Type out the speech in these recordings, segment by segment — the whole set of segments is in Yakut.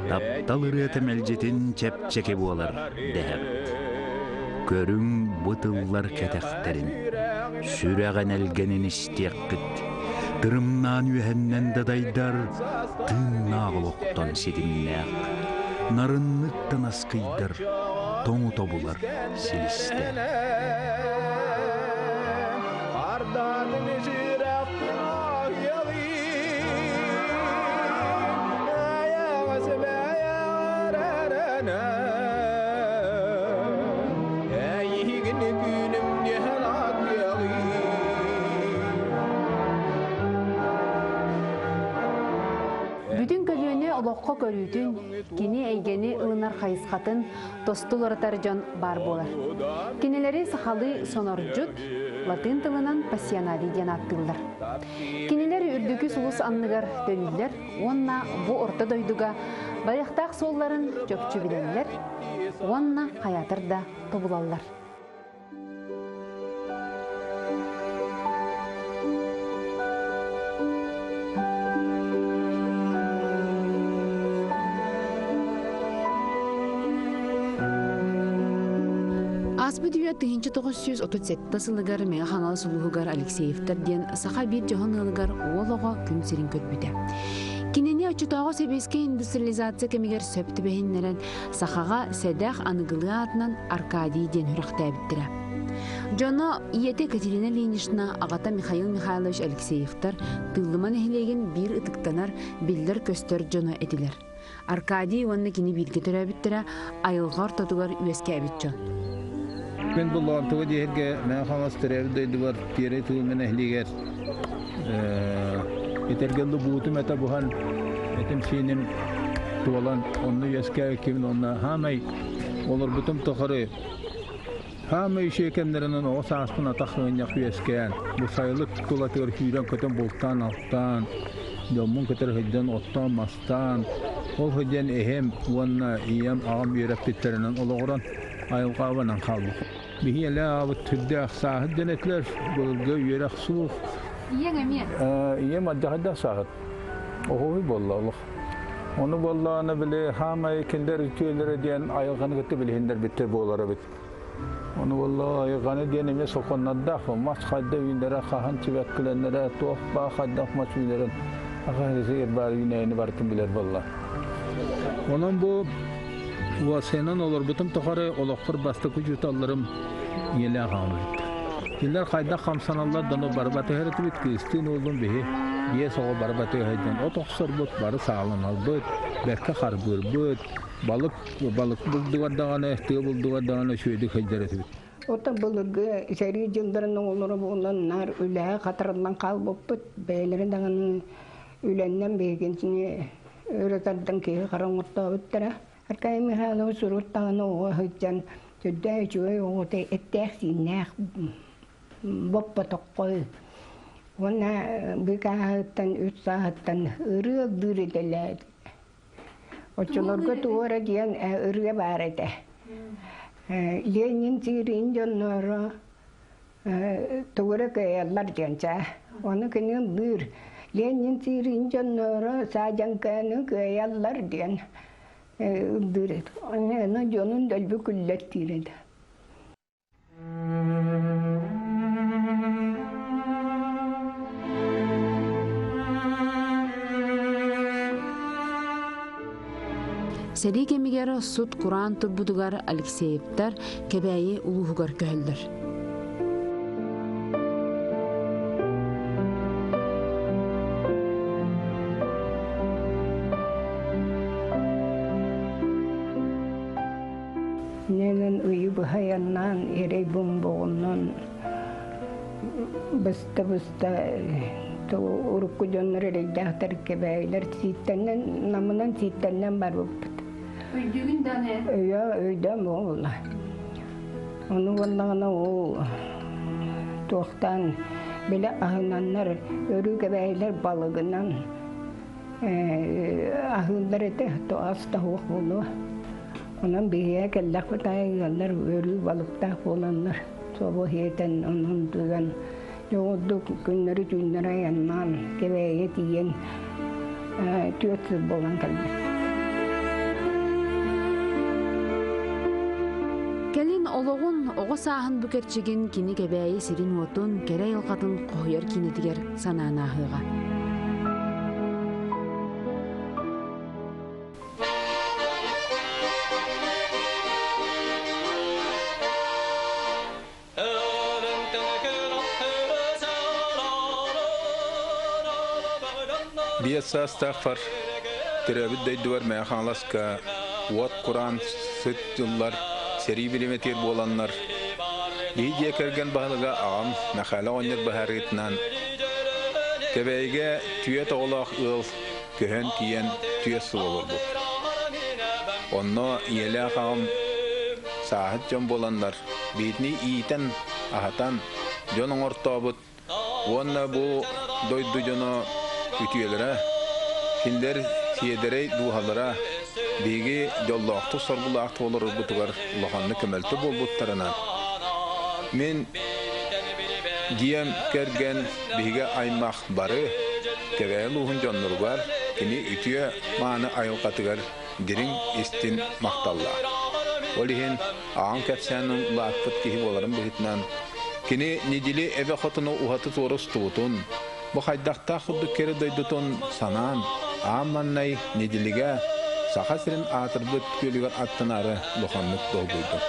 Таптал ырыата мэлдьитин чэпчэки буолар дэһэбит. Көрүҥ бу тыллар кэтэхтэрин, сүрэҕин элгэнин истиэххит, тырымнаан үөһэннэн дадайдар тыыннаах олохтон ситимнээх, нарыннык да наскыйдар тоҥу тобулар силистээх. Бүтүн көлүөнэ олоххо көрүүтүн, кини эйгэни ылынар хайысхатын тосту уларытар дьон баар буолар. Кинилэри сахалыы сонордьут, латыын тылынан пассионарий диэн ааттыыллар. Кинилэр үрдүкү сулус анныгар төрүүллэр уонна бу орто дойдуга барыахтаах суолларын чопчу билэллэр уонна хайаатар да тобулаллар. Ааспыт үйэ 1937 сылыгар Мэҥэ Хаҥалас улууһугар Алексеевтар диэн саха биир дьоһун ыалыгар уол оҕо күн сирин көрбүтэ. Кинини оччотооҕу сэбиэскэй индустриализация кэмигэр сөп түбэһиннэрэн сахаҕа сэдэх аныгылыы аатынан Аркадий диэн сүрэхтээбиттэрэ. Дьоно ийэтэ Екатерина Ильинична, аҕата Михаил Михайлович Алексеевтар Тыыллыма нэһилиэгин биир ытыктанар, биллэр-көстөр дьоно этилэр. Аркадий уонна кини бииргэ төрөөбүттэрэ айылҕа ортотугар үөскээбит дьон. Мин буллаҕым диэһиргэ Мэҥэ Хаҥалас төрөөбүт дойдубар Тиэрэй Тыылма нэһилиэгэр этэргэллы буутум этэ буһан этим-сииним туолан онно үөскээбиккибин уонна хаамай олорбутум тухары хаамай үчүгэй кэмнэринэн оҕо сааспын атах ыанньах үөскээн бу сайылык тулатыгар сүүрэн-көтөн бултаан-алтаан дьоммун кытары сылдьан оттоон-мастаан ол сылдьан эһэм уонна ийэм аҕам үөрэппиттэринэн олоҕуран айылҕабынан хаалбыппыт. Биһи элэ аҕабыт сүрдээх сааһыт диэн этилэр, былыргы үөрэх суох. Ийэҥ эмиэ? Ийэм алдьархайдаах сааһыт. Оһуобуй буолла олох. Ону буоллаҕына били хаамай кинилэр үтүөлэрэ диэн айылҕаны кытта билиһиннэрбиттэр буолар эбит. Ону буолла айылҕаны диэн эмиэ сокуоннардаах мас хайда үүнэрэ, хаһан сибэккилэнэрэ, туох баа хайдах мас үүнэрин аха баар үүнээйини барытын билэр буолла. Онон бу уосайынан олорбутум тухары олохпор бастакы учууталларым ийэлээх аҕам эбит. Кинилэр хайдах хамсаналлар да бары батыһар этибит, кыыстыын уоллун биһи биэс оҕо бары батыһайдан от охсорбут, бары сааланалбыт, бэркэ харбыырбыт, балык балык булдугар даҕаны, тыа булдугар даҕаны үчүгэйдик сылдьар этибит. Оттон былыргы сэрии дьылларын оҕолоро буолан наар үлэҕэ хатарыллан хаалбыппыт, бэйэлэрин даҕаны үлэннэн биһигини өрө тардан киһи хара оҥортообуттара. Аркадий Михайлович урут даҕаны оҕо сылдьан сүрдээх үчүгэй оҕото эттээх-сииннээх боппотоххой уонна быыкааһыттан үс сааһыттан ырыа ыллыыр идэлээх. Оччолорго тугу эрэ диэн ырыа баар этэ. Ленин сиирин дьонноро тугу эрэ кыайаллар диэн чаа. Ону кини ыллыыр. Ленин сиирин дьонноро саадьаҥканы кыайаллар диэн ыллыыр этэ. Ону дьонун дөлбү күллэттиир этэ. Сэрии кэмигэр сут кураан турбутугар Алексеевтар Кэбээйи улууһугар көһөллөр. Нэнэн ыйы быһа айаннаан, эрэй бомбоҕунан Быста-быста урукку дьоннор эрэйдээхтэр кэбээйилэр сииттэннэн намынан сииттэннэн барбыппыт. Өйдүүгүн даҕаны? Өйөө өйдөөн буолла. Ону буоллаҕына ол туохтаан били аһынаннар өрүү кэбээйилэр балыгынан аһыыллар этэ ас да суох буолуо. Онон биһиэхэ кэллэхпит аайы ыаллар өрүү балыктаах буоланнар собо сиэтэн онон тыган дьоҕурдук күннэри-түүннэри айаннаан Кэбээйигэ тиийэн 4 сыл буолан кэлбит. Кэлин олоҕун, оҕо сааһын бу кэрчигин кини Кэбээйи сирин-уотун, кэрэ айылҕатын хоһуйар киинэтигэр санаан ааһыаҕа. Биэс саастаахпар төрөөбүт дойдубар Мэҥэ Хаҥаласка уот кураан сыт дьыллар сэрии бириэмэтигэр буоланнар биһи дьиэ кэргэн баһылыга аҕам Мэхээлэ оҕонньор быһаарыытынан Кэбээйигэ түөрт оҕолоох ыал көһөн тиийэн түөрт сыл олорбут. Онно ийэлээх аҕам сааһыт дьон буоланнар, биһитини иитэн, аһатан, дьон оҥортообут уонна бу дойду дьоно үтүөлэрэ, кинилэр сиэдэрэй дууһалара биһиги дьоллоохтук соргулаахтык олорорбутугар улаханнык көмөлтө буолбуттарынан, мин дьиэм кэргэн биһиги аймах бары Кэбээйи улууһун дьонноругар кини үтүө мааны айылҕатыгар дириҥ истин махталлаах. Ол иһин аҕам кэпсээнин улааппыт киһи буоларын быһыытынан кини Нидили эбэ хотуну уһаты-туора устубутун, бу хайдахтаах курдук кэрэ дойдутун санаан, аан маҥнай Нидилигэ Саха сирин аатырбыт күөлүгэр аттынаары улаханнык долгуйдум.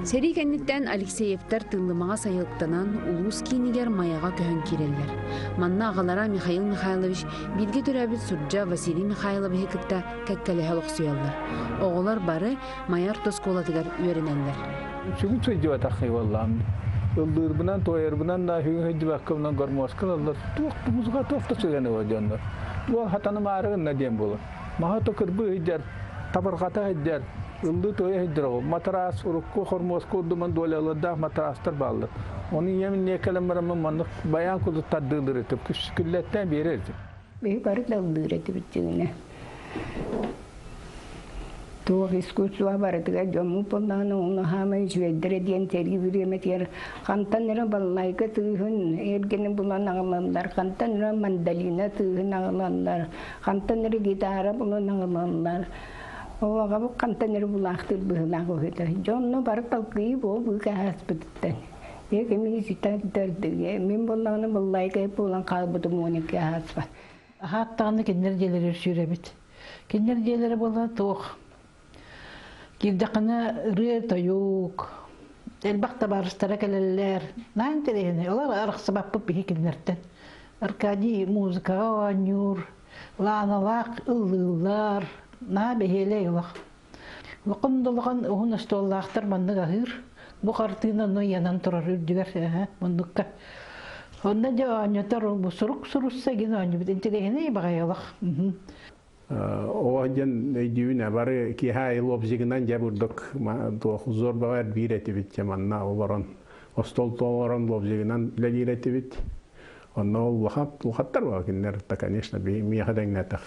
Сэрии кэнниттэн Алексеевтар Тыллымаҕа сайылыктанан улуус киинигэр Майаҕа көһөн киирэллэр. Манна аҕалара Михаил Михайлович бииргэ төрөөбүт сурдьа Василий Михайловиһы кытта кэккэлэһэ олохсуйаллар. Оҕолор бары Майа орто оскуолатыгар үөрэнэллэр. Сүгүн сылдьыбатаххый буоллаҕым. Ыллыырбынан, туойарбынан да сүгүн сылдьыбаккабынан гормуоска ылаллар. Туох музыка туох да сыһыана буолар дьоннор. Уол хатанымаары гынна диэн буолар. Маһа то кырбыы сылдьар, табырҕата сылдьар, ыллыы туойа сылдьар оҕо. Матраас, урукку хормуоска урдуман дуолялардаах матраастар бааллар. Ону ийэм инниэ кэлэн бараммын маннык баян курдук тардыылыр этим. Күллэттэн биэрэр этим. Биһи бары да ыллыыр этибит дьиҥинэ. Туох искусство барытыгар дьоммут буоллаҕына ону хаамай үчүгэйдэрэ диэн сэрии бириэмэтигэр хантан эрэ балалайка тыыһын эргини булан аҕалаллар, хантан эрэ мандолина тыыһын аҕалаллар, хантан эрэ гитара булан аҕалаллар. Ол аҕабыт хантан эрэ булаахтыыр быһыылаах үһүтэ. Дьонно бары талкыйыы буол быыкааспытыттан. Кими ситэрдэрдигэ мин буоллаҕына балалайка буолан хаалбытым 12 ааспат. Аһааттаҕына кинилэр дьиэлэригэр сүүрэбит. Кинилэр дьиэлэрэ буолла туох киирдэххинэ ырыа-тойук, элбэх табаарыстара кэлэллэр. Наһаа интэриэһинэй. Олор арахсыбаппыт биһи кинилэртэн. Аркадий музыкаҕа оонньуур, Лааналаах ыллыыллар, наһаа бэһиэлэй олох. Улахан да улахан уһун остуоллаахтар маннык аһыыр. Бу хартыына онно ыйанан турар үрдүгэр муннукка. Онно дьэ оонньотор бу сурук сурусса гин оонньубут интэриэһинэй баҕайы олох. Оҕо диэн өйдүүбүн бары киэһэ лобзигынан дьэ бурдук туох узор биир этибит дьэ манна олорон остуол олорон лобзигынан үлэлиир этибит. Онно ол улахаттар бар кинилэр да конечно миэхэ дэҥнээтэх.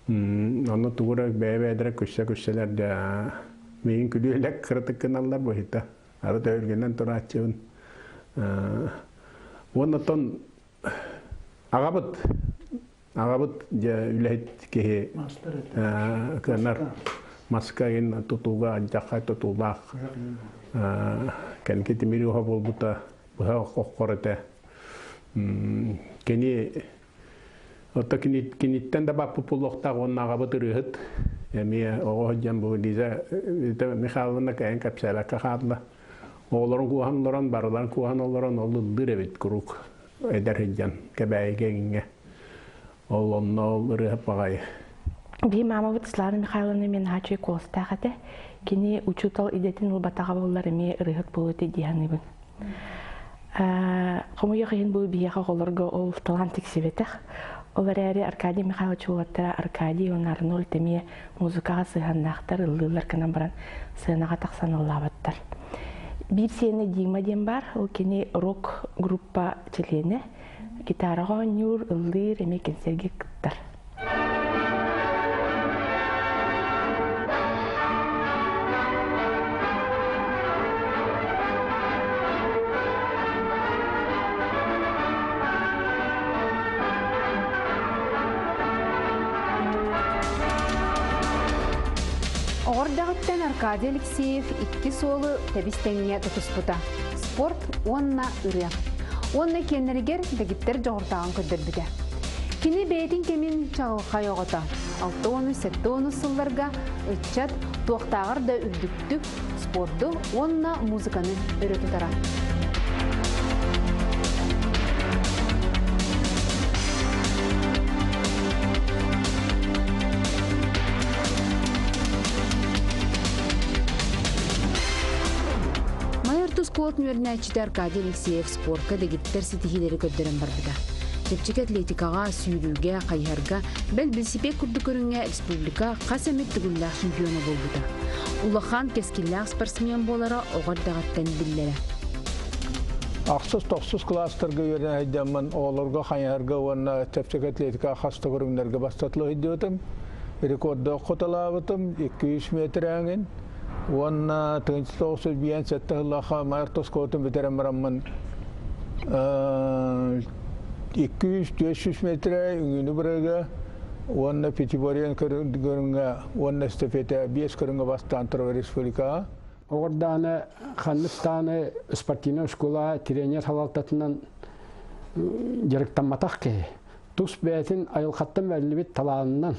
Онно тугу эрэ бэйэ-бэйэлэрэ күссе-күсселэр да миигин күлүөлэк кыратык гыналлар быһыыта. Арыт өһүргэнэн турааччыбын. Уонна оттон аҕабыт аҕабыт дьэ үлэһит киһи кыанар маска ин тутууга алдьархай тутуулаах кэнки тимир уһа буолбута быһа оххор этэ. Кини Отто киниттэн да баппыт буолуохтаах уонна аҕабыт ырыаһыт эмиэ оҕо сылдьан бу Лиза Михайловна кэйэн кэпсээбэккэ хаалла. Оҕолорун кууһан олорон, барыларын кууһан олорон ол ыллыыр эбит куруук эдэр сылдьан Кэбээйигэ эҥиҥҥэ. Ол онно ол ырыаһыт баҕайы. Биһи маамабыт Светлана Михайловна мен наһаа куоластаах этэ. Кини учуутал идэтин ылбатаҕа буоллар эмиэ ырыаһыт буолуо этэ дии саныыбын. Хомойуох иһин бу биһиэхэ оҕолорго ол талаан тиксибэтэх. Ол эрээри Аркадий Михайлович уолаттара Аркадий уонна Арнольд эмиэ музыкаҕа сыһыаннаахтар, ыллыыллар гынан баран сыанаҕа тахсан ыллаабаттар. Биир сиэнэ Дима диэн баар, ол кини рок-группа чилиэнэ, гитараҕа оонньуур, ыллыыр, эмиэ кэнсиэргэ кыттар. Оҕордоҕуттан Аркадий Алексеев икки суолу тэбис-тэҥҥэ тутуспута. Спорт уонна ырыа. Уонна киэннэригэр дэгиттэр дьоҕурдааҕын көрдөрбүтэ. Кини бэйэтин кэмин чаҕылхай оҕото. 60-70 сылларга ыччат туохтааҕар да үрдүктүк спорду уонна музыканы өрө тутара. Майор Тускуот үөрэнээччитэ Аркадий Алексеев спорка дэгиттэр ситиһиилэри көрдөрөн барбыта. Чэпчэки атлетикаҕа, сүүрүүгэ, хайыһарга, бэл велосипед курдук көрүҥҥэ республика хас эмит төгүллээх чемпиона буолбута. Улахан, кэскиллээх спортсмен буолара оҕо эрдэҕиттэн биллэрэ. Ахсыс тохсус кылаастарга үөрэнэ сылдьаммын оҕолорго хайыһарга уонна чэпчэки атлетикаҕа хас да көрүҥнэргэ бастатыла сылдьыбытым. Рекордоох хоталаабытым 200 метр уонна 1997 сыллаахха Майор оскуолатын бүтэрэн бараммын 200-400 метрэ үҥүүнү бырыга уонна пятиборьен көрүҥҥэ уонна эстафета биэс көрүҥҥэ бастаан турар республикаҕа. Оҕордааны ханнык даҕаны спортивнай оскуола тренер салалтатынан дьарыктамматах киһи. Тус бэйэтин айылҕаттан бэриллибит талаанынан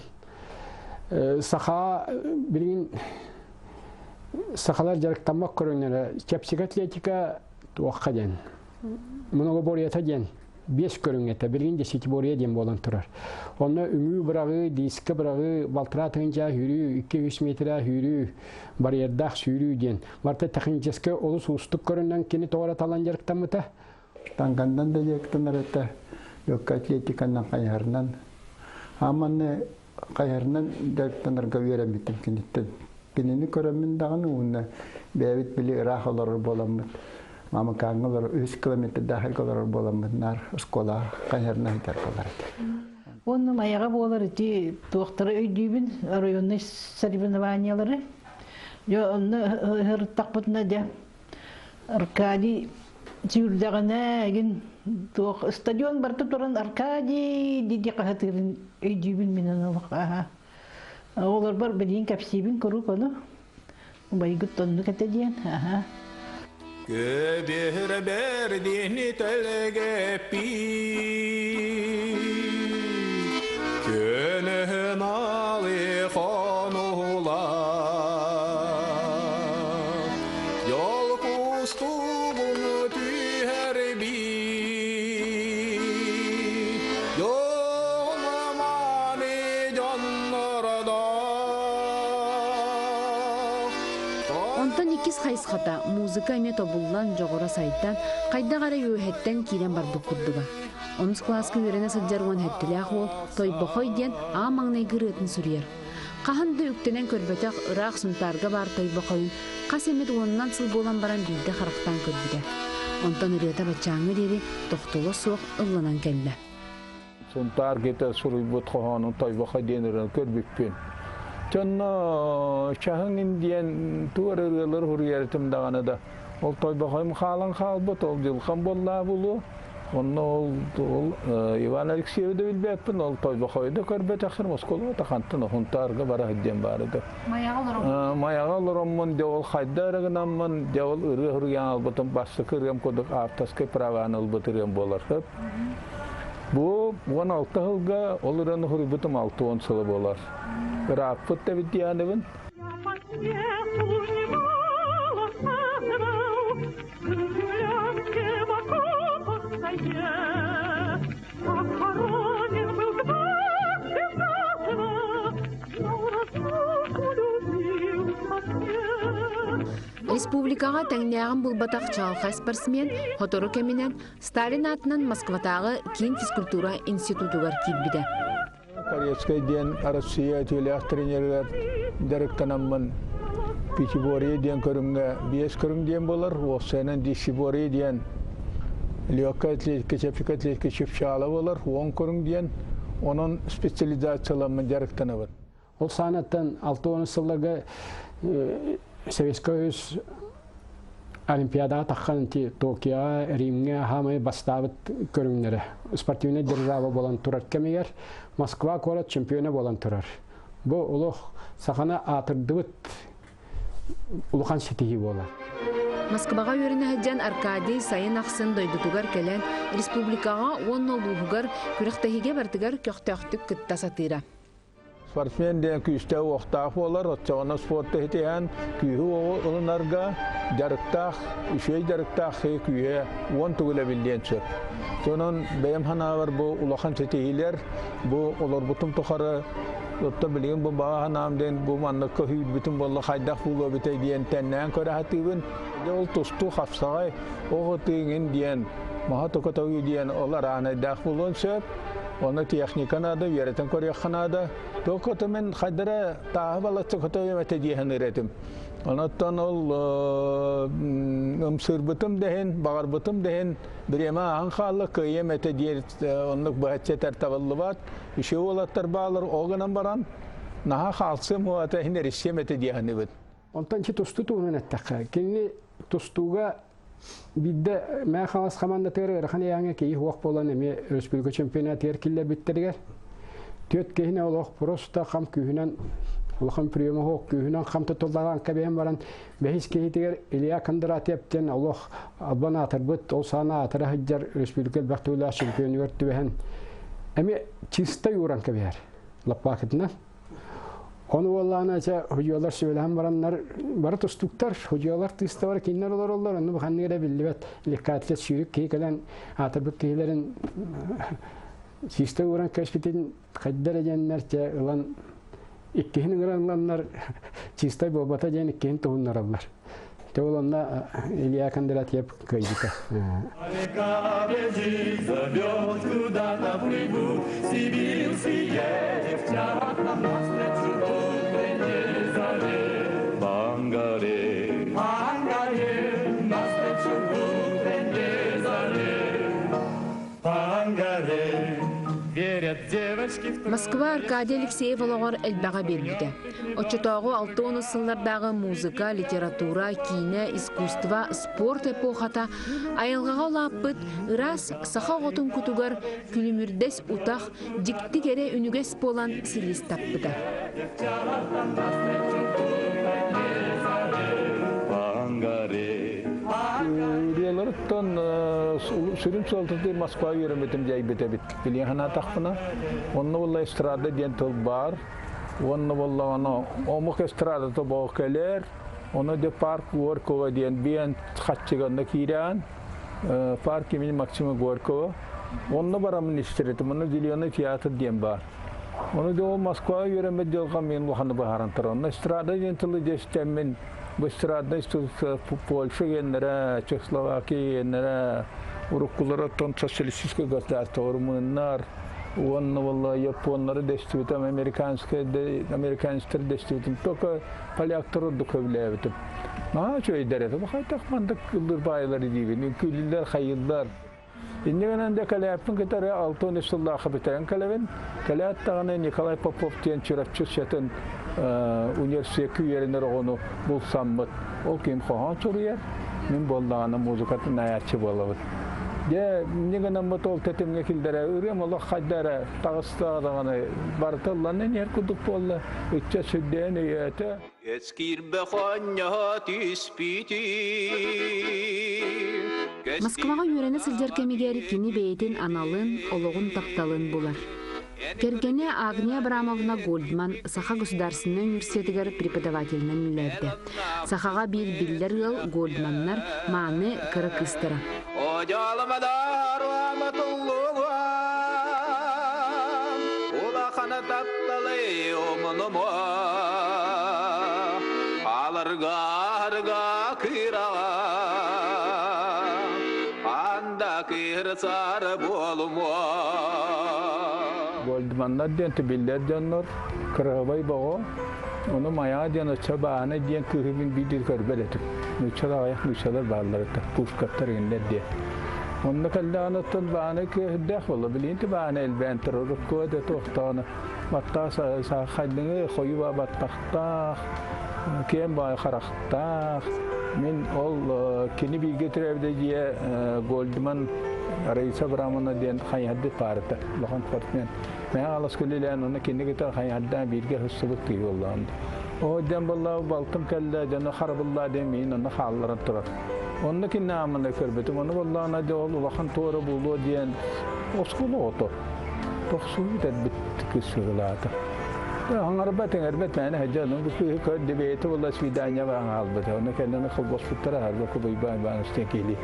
саха билигин сахалар дьарыктаммат көрүҥнэрэ чэпчэки атлетика туохха диэн многоборьета диэн биэс көрүҥ этэ билигин десятиборье диэн буолан турар онно үҥүү быраҕыы диска быраҕыы балтараа тыһыынча сүүрүү 2-3 метрэ сүүрүү барьердаах сүүрүү диэн барыта техническэй олус уустук көрүнэн кини тоҕо талан дьарыктаммыта Тангандан да дьарыктанар этэ, легкая атлетиканан хайыһарынан. Ааманы хайыһарынан дьарыктанарга үөрэммитим киниттэн. Кинини көрөммүн даҕаны уонна бэйэбит били ыраах олорор буоламмыт, Маамыкааҥҥа олорор, үс километрдаах олорор буоламмыт наар оскуолаҕа хайыһарынан сылдьар буолар этэ. Уонна Майаҕа буолар ити туохтары өйдүүбүн, районнай соревнованиялары. Дьэ онно ыһырыттахпытына дьэ Аркадий сүүрдэҕинэ эгин туох стадион барыта туран Аркадий дии хаһытыырын өйдүүбүн мин олох аха оҕолорбор билигин кэпсиибин куруук ону убайгыт оннук этэ диэн аха Көбүөрэ бэрдини тэлгэппит Көнөһөн алы хонула Жол кустугун түһэрбит Дьон-маны дьоннордо Онтон иккис хайысхата музыка эмиэ тобуллан, дьоҕура сайдан, хайдах эрэ үөһэттэн киирэн барбыт курдуга. Онус кылааска үөрэнэ сылдьар уон сэттэлээх уол Тойбохой диэн аан маҥнайгы ырыатын суруйар. Хаһан да үктэнэн көрбөтөх ыраах Сунтаарга баар Тойбохойун хас эмит уонунан сыл буолан баран биирдэ харахтаан көрбүтэ. Онтон ырыата баччааҥҥа диэри тохтоло суох ылланан кэллэ. Сунтаар киһитэ суруйбут хоһоонун Тойбохой диэн ырыаны көрбүппүн. Дьонно чаһыҥ диэн тугу эрэ ырыалары суруйар этим даҕаны да ол Тойбохойум хаалан хаалбыт, ол дьылҕам буоллаа буолуо. Онно ол, ол Иван Алексеевы да билбэппин, ол Тойбохойу да көрбөтөхсүн, оскуолаҕа хантан Сунтаарга бара сылдьан баар этэ. Майаҕа олороммун. Майаҕа олороммун, дьэ ол хайда эрэ гынаммын, дьэ ол ырыа суруйан албытым, бастакы ырыам курдук авторскай праваны ылбыт ырыам буолар сөп. Бу 16 сылга ол ырыаны суруйбутум 60 сыла буолар. Ырааппыт да эбит дианыбын. Республикаҕа тэҥнээҕин булбатах чаҕылхай спортсмен сотору кэминэн Сталин аатынан Москватааҕы киин физкультура институтугар киирбитэ. Корецкай диэн Россия үтүөлээх тренеригэр дьарыктанаммын пятиборье диэн көрүҥҥэ биэс көрүҥ диэн буолар, уопсайынан десятиборье диэн легкая атлетика, чэпчэки атлетика чыпчаала буолар, 10 көрүҥ диэн, онон специализацияламмын дьарыктанабын. Ол саанаттан 60 сылларга Советскай Союз Олимпиадаҕа таххан Токиоҕа, Римҥэ хаамай бастаабыт көрүҥнэрэ. Спортивнай держава буолан турар кэмигэр Москва куорат чемпиона буолан турар. Бу олох саханы аатырдыбыт улахан ситиһии буолар. Москваҕа үөрэнэ сылдьан Аркадий сайын ахсын дойдутугар кэлэн республикаҕа уонна улууһугар күрэхтэһиигэ барытыгар көхтөөхтүк кытта сатыыра. Спортсмен диэн күүстээх уохтаах буолар, оччоҕуна спорт иһитиһэн күүһү-уоҕу ылынарга дьарыктаах, үчүгэй дьарыктаах киһи күүһэ уон төгүл эбиллиэн сөп. Онон бэйэм санаабар бу улахан ситиһиилэр, бу олорбутум тухары оттон билигин бу баҕа санаам диэн бу манныкка сүүрбүтүм буолла хайдах буолуо эбитэй диэн тэннээн көрө сатыыбын. Дьэ ол тустуу хапсаҕай, оҕо тыыҥын диэн, маһа токотоҕу диэн ол араанайдаах буолуон сөп. Оны техника наада, үөрэтэн көрүөххэ наада. Туох мен хайдара тааһы балачча көтөйөм этэ дии саныыр этим. Онуттан ол ымсыырбытым да иһин, баҕарбытым да иһин, бириэмэ ааһан хаалла, кыайыам этэ диир оннук быһаччы этэр табыллыбат. Үчүгэй уолаттар баалар, ол гынан баран, наһаа хаалсыам уота иһин эриссиэм этэ дии саныыбын. Онтон ити тустуу туһунан эттэххэ, кинини тустууга Биирдэ Мэҥэ Хаҥалас хамаандатыгар ыарахан ыйааҥҥа киһи суох буолан эмиэ өрөспүүбүлүкэ чемпионатыгар киллэрбиттэригэр түөрт киһини олох просто хам күүһүнэн улахан приема суох күүһүнэн хам тутуллаҕан кэбиһэн баран бэһис киһитигэр Илья Кондратьев диэн олох албан аатырбыт ол саана аатыра сылдьар өрөспүүбүлүкэ элбэх түүлээх чемпионугар түбэһэн эмиэ чистай ууран кэбиһэр лаппаакытынан. Ону буоллаҕына чэ худьуолар сүбэлэһэн бараннар бары тустууктар, худьуолар тыыстабар кинилэр олороллор, онно ханнык эрэ биллибэт легкоатлет сүүрүк киһи кэлэн аатырбыт киһилэрин чисто ууран кэспитин хайда эрэ диэннэр чэ ылан иккиһин ыҥыран ыланнар чистай буолбата диэн иккиһин туһуннараллар. Те ол онно Илья Кондратьев кыайбыта. Москва Аркадий Алексеев олоҕор элбэҕи биэрбитэ. Оччотооҕу 60 сыллардааҕы музыка, литература, киинэ, искусство, спорт эпохата айылҕаҕа улааппыт ыраас саха оҕотун кутугар күлүмүрдэс утах, дьикти кэрэ үнүгэс буолан силис таппыта. Ырыаларыттан сүрүн суолтатын Москва үөрэммитим дьайбыт эбит. Билиэн санаатахпына, онно буолла эстрада диэн тыл баар. Уонна буоллаҕына омук эстрадата боо кэлэр, ону де парк Горького диэн биэн хаччыганна киирэн, парк имени Максима Горького. Онно бараммын истэр этим, онно Зеленый театр диэн баар. Ону де ол Москваҕа үөрэммит дьылҕам мин улаханы быһааран турар. Онно эстрада диэн тылы дьэстэммин, бу эстраднай Польша геннэрэ, Чехословакия геннэрэ, уруккулара оттон социалистическай государство румыннар, уонна буолла японнары дэстибитим, американскай американецтары дэстибитим, только поляктар ордук сөбүлээбитим. Наһаа үчүгэйдэр этэ. Бу хайдах мандык ыллыр баайылар диибин, үҥкүүлүүллэр, хайыыллар. Инньэ гынан да кэлээппин кытары 63 сыллаахха бүтэрэн кэлэбин. Кэлээт даҕаны Николай Попов диэн Чурапчы сэтин университекка үөрэнэр оҕону булсаммыт. Ол ким хоһоон суруйар, мин буоллаҕына музыкатын айааччы буолабыт. Дьэ, инньэ гынаммыт ол тэтимҥэ киллэрэ ырыам олох хайда эрэ таҕыста даҕаны барыта ылланан иһэр курдук буолла. Ыччат сүрдээн өйөөтө. Москваҕа үөрэнэ сылдьар кэмигэр кини бэйэтин аналын, олоҕун тапталын булар. Кэргэнэ Агния Абрамовна Гольдман Саха государственнай университетыгар преподавателинэн үлэлээбитэ. Сахаҕа биир биллэр ыал Гольдманнар мааны кыра кыыстара. да кыырсар буолумуо. Гольдманнар диэн биллэр дьоннор, кыраһыбай боҕо, ону Майаа диэн оччо баана диэн кыыһы мин биир көрбөт этим. Нууччалар аҕыйах нууччалар бааллар этэ, Пушкаттар иҥнэр диэн. Онно кэллэҕин оттон баана кыыһырдаах буолла. Билигин баана элбээн турар, урукку да туохтаҕына баттаа саахайдыҥы хойуу баттахтаах, киэн баай харахтаах. Мин ол кини бииргэ төрөөбүтэ дьиэ Гольдман Раиса Абрамовна диэн хайыһардыт паарыта, улахан спортсмен. Мэҥэ Хаҥалас күлүлээн, онно кинини кытары хайыһардаан бииргэ сылдьыбыт киһи буоллаҕым. Оо, диэн буолла, балтым кэллэ, дьоно харабыллаа диэн миигин онно хаалларан турар. Онно кинини ааммына көрбүтүм. Ону буоллаҕына дьэ ол улахан туора буолуо диэн оскуола оҕото. Тохсуһу бүтэрбит кыыс сыһылаата. Хаҥарбат, иҥэрбэт мээнэ сылдьан, бу кыыһы көрдө, бэйэтэ буолла свидание баран хаалбыта. Онно кэннин холбоспуттара, харба кубуйбаан Иванович киһилии.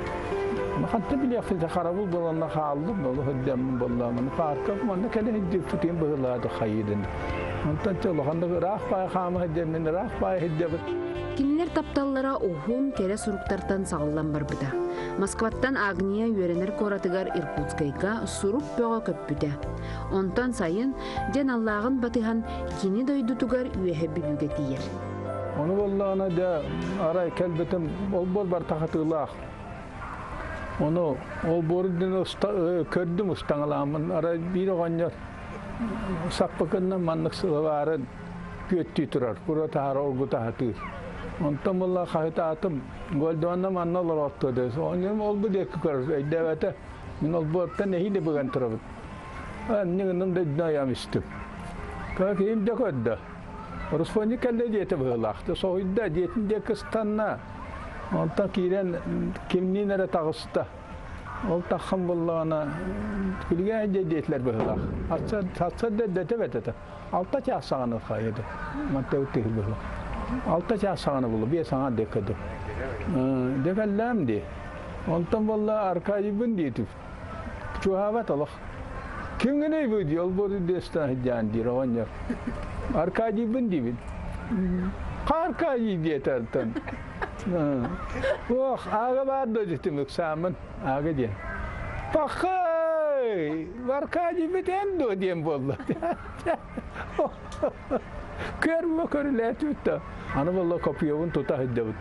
Хантан билиэхпин харабыл буоланна хааллым, ол сылдьаммын буоллаҕым. Парка манна кэлэ сылдьыбытын быһыылаады хайыырын. Онтон чэ улаханнык ыраах баай хаама сылдьаммын, ыраах баай сылдьабыт. Кинилэр тапталлара уһун, кэрэ суруктартан саҕыллан барбыта. Москваттан Агния үөрэнэр куоратыгар Иркутскайга сурук бөҕө көппүтэ. Онтон сайын дьэн аллааҕын батыһан кини дойдутугар Үөһэ Бүлүүгэ тиийэр. Ону буоллаҕына дьэ арай кэлбитим олбуор барыта хатыылаах. Ону олбуору үрдүнэн көрдүм ыстаҥалааммын. Арай биир оҕонньор саппыкыннан маннык сылабаарын күөттүү турар, кура таһара оргута сатыыр. Онтон буолла хаһытаатым, Гольдуанна манна олороохтуо дии. Оҕонньорум ол-бу диэки көрөр, өйдөөбөтө. Мин олбуортан нэһиилэ быган турабын. Анньы гынным да үрдүнэн айаам истим. Киһим дьэ көрдө. Руспонник кэллэ диэтэ быһыылаах. Соһуйда, диэтин диэки ыстанна. Онтон киирэн кимниин эрэ таҕыста. Ол таххан буоллаҕына күлүгээн дьэ диэтилэр быһыылаах. Сарсыарда эрдэтэ бэтэтэ. 6 чаас саҕана хайыды. Манта тыһы быһыылаах. 6 чаас саҕана булу, 5 саҥа диэккэ Декаллаам дии. Онтон буолла Аркадийбын диэтим. Чугаһаабат олох. Кимҥиний бу дии, олбуору диэстэн сылдьаан диир оҕонньор. Аркадийбын диибин. Аркадий диэтэ оттон. Ох, аага баар да дьитим ыксааммын, аага диэн. Пахай! Аркадий битэн дуо диэн буолла. Көрбө көрүлээтибит да. Аны буолла копьебун тута сылдьабыт.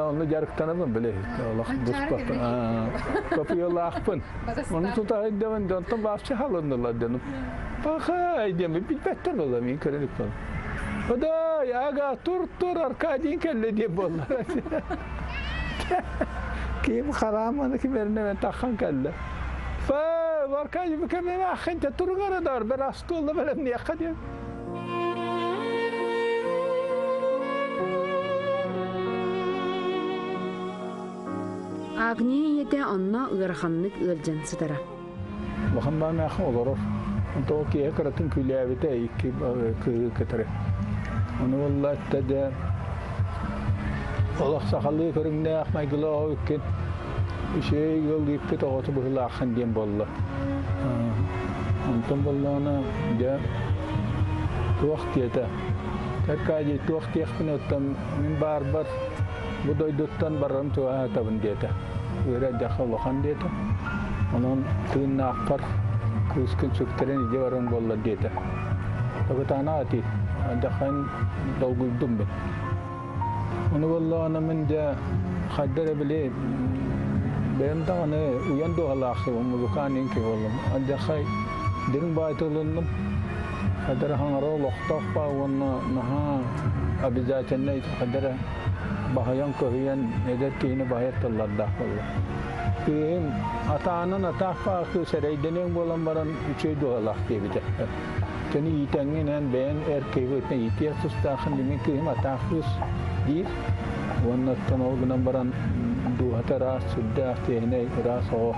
Онно дьарыктанабын били олох буспаппын. Копьелаахпын. Ону тута сылдьабын, онтон вообще халыннылар дьонум. Пахай диэн билбэттэр буолла мин көрөн иппин. Одай, ага, тур тур Аркадий кэллэ диэн буолла. Ким харааманы ким эрнемен таххан кэллэ. Фа, Аркадий бу кэмэ ахын туругара дар бер астуолла бэлэмниэххэ диэн. Агния ийэтэ онно ыараханнык ыалдьан сытара. Улахан баамаахха олорор. Онто киэһэ кыратын күлээбитэ икки кыыһы кытары. Ону буолла дэ олох сахалыы көрүҥнээх майгылаах иккин үчүгэй ыал ииппит оҕото быһыылааххын диэн буолла. Онтон буоллаҕына дьэ туох диэтэ. Аркадий туох диэхпин оттон мин баарбар бу дойдуттан барарым туһаатабын диэтэ. Ыара дьаха улахан диэтэ. Онон тыыннаахпар кыыскын сүктэрэн илдьэ баран буолла диэтэ. Капитана ати дьахан долгуйдум мин. Ону буоллаҕына мин дьэ хайда эрэ били бэйэм даҕаны уйан дууһалаахсыбын музыкаан иҥки буоллум. Алдьархай дириҥ баайты ылынным. Хайда эрэ хаҥара олохтоох баа уонна наһаа обязательнай хайда эрэ баһыйан көһүйэн эдэр киһини баһыйар тыллардаах буолла. Кыыһым атаанан атаах баа кыыс эрэйдэниэҥ буолан баран үчүгэй дууһалаах диэбитэ. Кини иитэҥҥин эн бэйэҥ эр киһи иитиэх тустааххын мин кыыһым атаах кыыс диир. Уонна оттон ол гынан баран дууһата ыраас, сүрдээх чиэһинэй, ыраас оҕо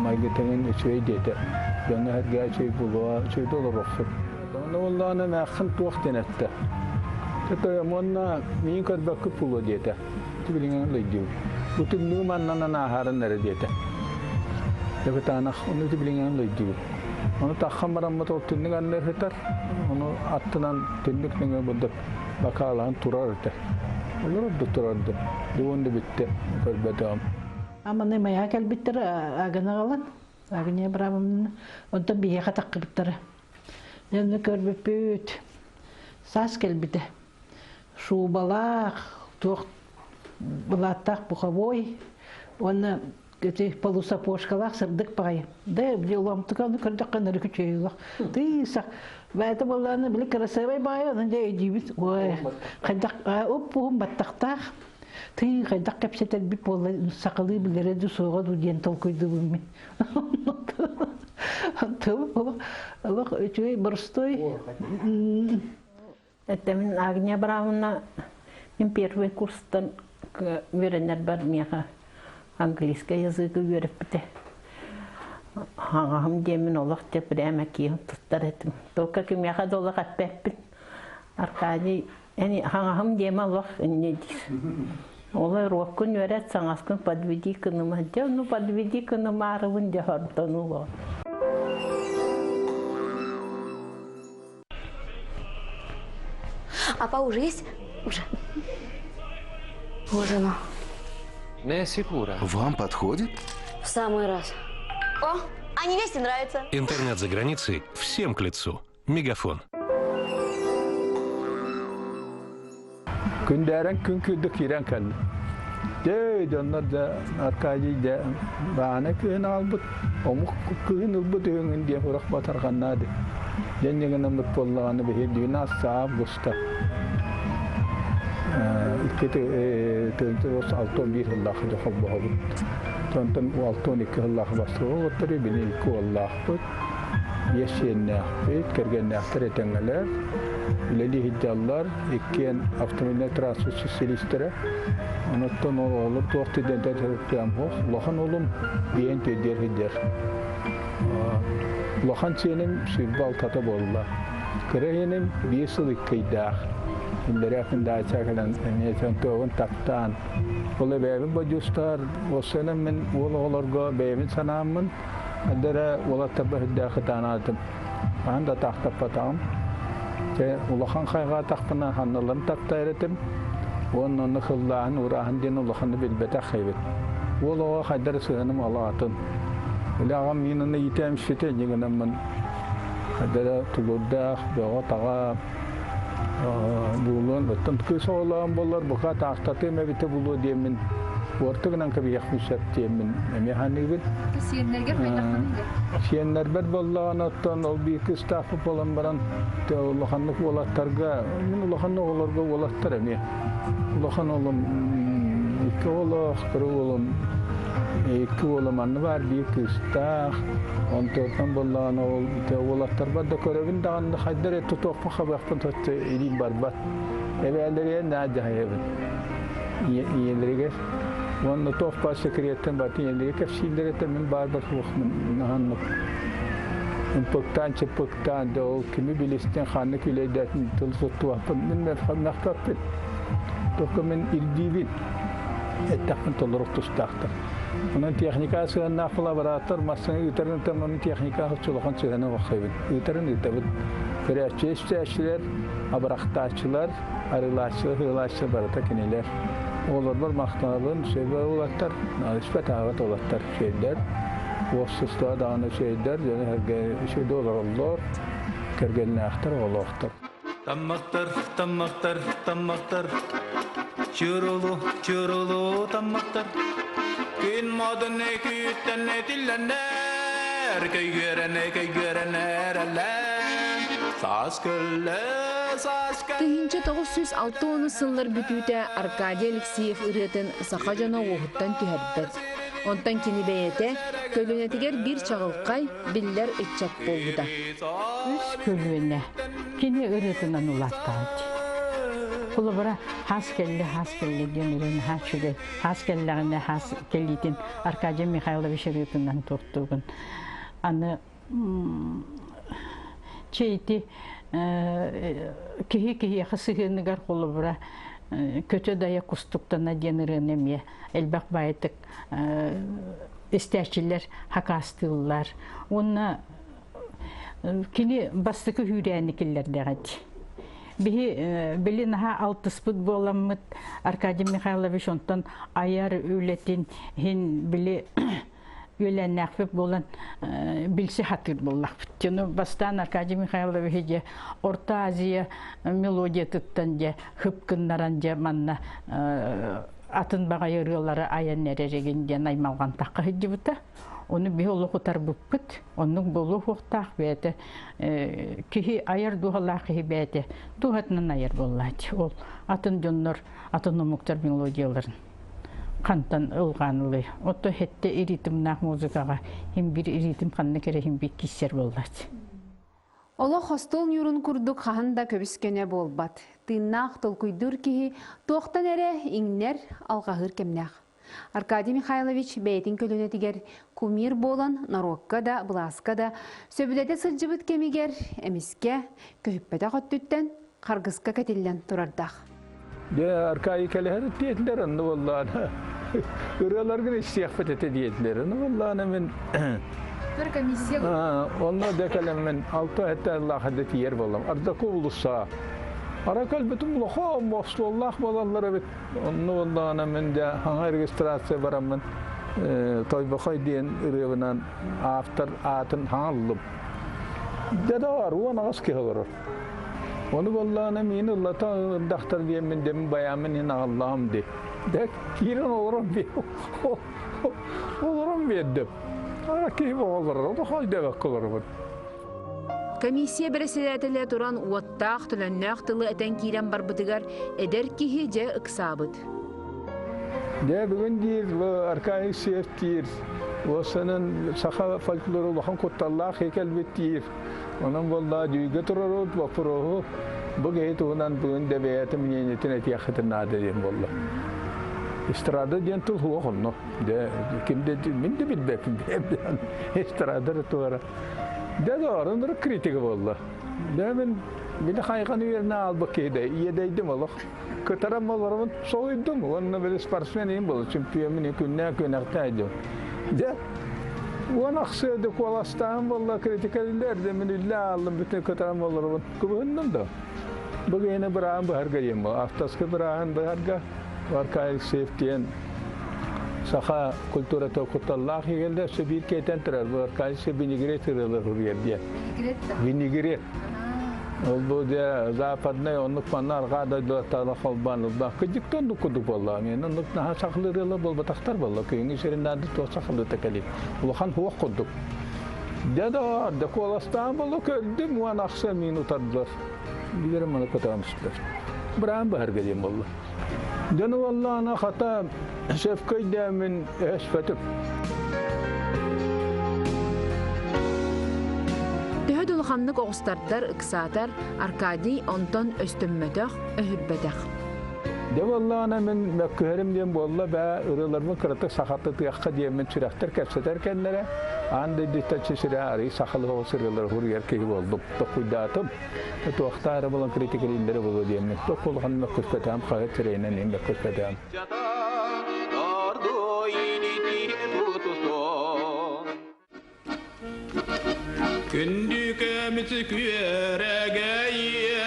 майгытыҥын үчүгэй диэтэ. Дьоҥҥо сэргээ үчүгэй буолуоҕа, үчүгэйдик олоруохсут. Онно буоллаҕына эмээххин туох диэн эттэ? Тойом уонна миигин көрбөккүт буолуо диэтэ. Билиҥҥин өйдүүбүн. Бу тымныы маннанан ааһарын эрэ диэтэ. Капитанах, ону билиҥҥин өйдүүбүн. Ону таххан бараммыт ол түннүк анныгар сытар. Ону аттынан түннүк нөҥүө бурдук бакаалаһан турар этэ. Олорорду турарды. Дуон да бүттэ. Көрбөтөҕүм. Аманы маяга кэлбиттэр агына аҕалан, Агния Абрамовна, онтон биһиэхэ таххыбыттара. Дьэ көрбүппүт. Саас кэлбитэ. Шубалаах, туох былааттаах пуховой уонна ити полусапожкалаах сырдык баҕайы. Да, били улаамтыка ону көрдөххө нөрү күчүөйүлэх. Тыысах. Бэйэтэ буоллаҕына били красивай баҕайы, онон дьэ өйдүүбүт. Ой, хайдах уп-уһун баттахтаах. Тыы хайдах кэпсэтэрбит буолла сахалыы билэрэ дуу суоҕа дуу диэн толкуйдуубун мин. Олох үчүгэй боростуой. Это мин Агния Абрамовна мин первый курстан үөрэнэрбэр миэхэ английский языгы үөрэппитэ. Хаҥаһым диэммин олох дьэ прямо киһи туттар этим. Только кимиэхэ да олох эппэппин. Аркадий Эн хаҥаһым диэмэ олох инньэ диир. Ол уруоккун үөрэт, саҥаскын подведи кыныма. Дьэ, ну подведи кынымаарыбын дьэ хордонуу Апа уже есть? Уже. Вот оно. Вам подходит? В самый раз. О, а невесте нравится. Интернет за границей всем к лицу. Мегафон. Күндээрэн күн күүрдүк киирэн кэллэ. Дьэ, дьоннор дьэ Аркадий дьэ баана кыһын аҕалбыт, омук кыһын ылбыт үһүҥүн диэн урах батарҕаннаа ди. Дьэн дьиҥинэммит буоллаҕына биһи 12 августа икки тыһыынча 61 сыллаах дьэ холбоһобут. Онтон 62 сыллаах бастакы оҕоттору били икки уоллаахпыт. Биэс сиэннээхпит, кэргэннээхтэр этэҥҥэлэр, үлэлии сылдьаллар, иккиэн автомобильнай трасса специалистэрэ. Онуттан оҕолор туох тидэнтэн төрүттээн суох. Улахан уолум биэн тиэрдиэр сылдьар. Улахан сиэним 26-та буолла. Кыра сиэним 5 сыл иккийдээх. Иллэрээ күн даача кэлэн эмиэ туоҕун таптаан. Ол эбээбин бодьуустаар, уоссайынан мин уол оҕолорго бэйэбин санааммын, Эрдэрэ уолаттарба үрдээх ытаанаатым. Хаһан да таахтаппатаҕым. Чэ, улахан хайҕаатахпына ханналарын таптайар этим. Уонна онно хыллааһын, урааһын диэн улаханы билбэтэх эбит. Уол оҕо хайдар сыһыаным алаатын. Или аҕам миин аны иитээм сүтэ дьиҥинэммин хайдара тулуурдаах, бөҕө-таҕа буолуон оттон кыыс оҕолоон буоллар бука таахтатыам эбитэ булуо диэммин уорта гынан кэбиһиэхпин сөп диэммин эмиэ саныыбын. Сиэннэргэр хайдаххыный диэ? Сиэннэрбэр буоллаҕына оттон ол биир кыыстаахпыт буолан баран улаханнык уолаттарга мин улахан оҕолорго уолаттар эмиэ улахан уолум икки оҕолоох кыра уолум икки уолум манна баар биир кыыстаах онтуоттан буоллаҕына ол уолаттарбар да көрөбүн даҕаны хайдар эрэ тутуохпун хабыахпын соччо илиим барбат эбээлэригэр наа дьаһайабын ийэлэригэр уонна туох баар секреттэн барытын ийэлэригэр кэпсииллэр этэ мин баарбар суох наһаннык ымпыктаан чыппыктаан да ол кими билистин ханнык үлэйдээтин тыл туттубаппын мин мөхпөппүн только мин ирдиибин эттэхпин толорук тустаахтар Онон техника сыһыаннаах лаборатор массыына ыытарын ыытан онон техника улахан сыһыана бахсайбыт. Ыытарын ыытабыт. Көрөөччү истээччилэр, абырахтааччылар, арыылааччылар, ыылааччылар барыта кинилэр. Оҕолорбор махтанабын, сөбө уолаттар, испэт аабат уолаттар үчүгэйдэр. Уопсустуба даҕаны үчүгэйдэр, дьону сэргэ үчүгэйдик олороллор, кэргэннээхтэр, оҕолоохтор. Таммахтар, таммахтар, таммахтар, Чурулу, чурулу таммахтар. Күн модун күүттэн этиллэннэр, көйгүөрэн, көйгүөрэн эрэллэн. Саас көллө, саас 1960 сыллар бүтүүтэ Аркадий Алексеев ырыатын саха дьоно уоһуттан түһэрбэт. Онтон кини бэйэтэ көлүөнэтигэр биир чаҕылхай, биллэр ыччат буолбута. Үс көлүөнэ кини ырыатынан улааттаҕыт. Холобура, хаас кэллэ, хаас кэллэ диэн ырыаны хаас үчүгэй. Хаас кэллэҕинэ хаас кэлиитин Аркадий Михайлович ырыатынан туохтуугун. Аны чэ ити киһи киһиэхэ сыһыаныгар холобура көтө дайа кустуктана диэн ырыаны эмиэ элбэх баайтык истээччилэр хакаастыыллар. Уонна кини бастакы хүүрээни киллэрдэҕит. Биһи били наһаа алтыспыт буоламмыт Аркадий Михайлович онтон айар үлэтин иһин били үөлээннээхпит буолан билси хатыыр буоллахпыт. Дьону бастаан Аркадий Михайлович дьэ Орто Азия мелодиятыттан дьэ хып гыннаран дьэ манна атын баҕайы ырыалары айан эрэригин диэн аймалҕантахха сылдьыбыта. Ону биһи олох утарбыппыт. Оннук буолуох уохтаах бэйэтэ киһи айар дууһалаах киһи бэйэтэ дууһатынан айар буоллааччы. Ол атын дьоннор, атын омуктар мелодияларын хантан ылҕаан ылый. Ото хетте ритмнаах музыкаҕа хим бир ритм ханна кэрэ хим бир киссер буоллааччы. Олох остуол ньуурун курдук хаһан да көбүс-көнө буолбат. Тыыннаах толкуйдуур киһи туохтан эрэ иҥнэр, алҕаһыыр кэмнээх. Аркадий Михайлович бэйэтин көлүөнэтигэр кумир буолан норуокка да, былааска да сөбүлэтэ сылдьыбыт кэмигэр эмискэ көһүппэтэх өттүттэн харгыска кэтиллэн турардаах. Дьэ, Аркадий кэлэһэр диэтилэр, онно буоллаҕына ырыаларгын истиэхпит этэ диэтилэр. Онно буоллаҕына мин Бір комиссия Онно да кэлэммин алта этэ аллаах эдэ тиийэр буоллам. Ардаку улусса. Ара кэлбитим улахан остуоллаах буолаллар эбит. Онно буоллаҕына мин дьэ хаҥа регистрация бараммын Тойбохой диэн ырыабынан автор аатын хаҥаллым. Дьэ да бар, 18 киһи олорор. Ону буоллаҕына миин ыллата ырдахтар диэммин дэмин байааммын иһин аҕаллаҕым дии. Дэ киирэн олорон би олорон биэрдим. Ара киһи олорор, олох өйдөөбөккө олоробун. Комиссия бэрэссэдээтэлэ туран уоттаах, төлөннөөх тылы этэн киирэн барбытыгар эдэр киһи дьэ ыксаабыт. Дьэ бүгүн диир Аркадий Сев диир, уоссанан саха фольклору улахан кутталлаах кэлбит диир. Онон буоллаа дьүүгэ турарут боппуруоһу бу киһи туһунан бүгүн да бэйэтин мнениетин этиэххитин наада диэн буолла. Эстрада диэн тыл суох онно. Дэ ким да мин да билбэппин эстрада туора. Дэ да критика буолла. Дэ мин били хайҕан үөрэнэ аалбыт киһи да иэдэйдим олох. Кытаран олоробун соһуйдум уонна били спортсмен иһин буолу чемпиоммун күннээн күнэхтэйдим. Дьэ 10 ахсыа да куоластаан буолла критикалилер да мин үллэ ааллым бүтүн кытаран олоробун кыбыһынным да. Бу киһини бырааһын быһарга диэн бу автоска бырааһын быһарга Аркадий Алексеев диэн саха культурата кутталлаах игэллэр өссө биир киэтэн турар бу Аркадий Алексеев винегрет ырыалар суруйар диэн. Винегрет. Ол бу дьэ западнай оннук манна арҕаа дойдулартаана холбоон ылбаах кыдьыкта оннук курдук буолла. Мен оннук наһаа сахалыы ырыалар буолбатахтар буолла. Күһүҥҥү сирин наада туох сахалыыта кэлий. Улахан хуох курдук. Дьэ да, да куоластаан буолла көрдүм 10 ахса мин утардылар. Билэрим маны көтөҕөн түстүлэр. Быраан баһарга диэн буолла. Дьону буоллаҕына хата сөпкө өйдөөммүн өһөспөтүм. Төһө да улаханнык оҕустардар, ыксаатар, Аркадий онтон өстөммөтөх, өһүрбэтэх. Дьэ буоллаҕына мин мөккүһэрим диэн буолла бээ ырыаларбын кыратык сахатытыахха диэммин сүрэхтэр кэпсэтэр кэннэрэ аан дойдуттан сирэ арый сахалыы оҕус ырыалары суруйар киһи буоллум. Токуйдаатым. Туохтаары булан критикалииллэрэ буолуо диэммин. Туох улахан мөккүспэтэҕим хаһыат сирэйинэн иһин мөккүспэтэҕим. Күндү көмүс күөрэгэйэ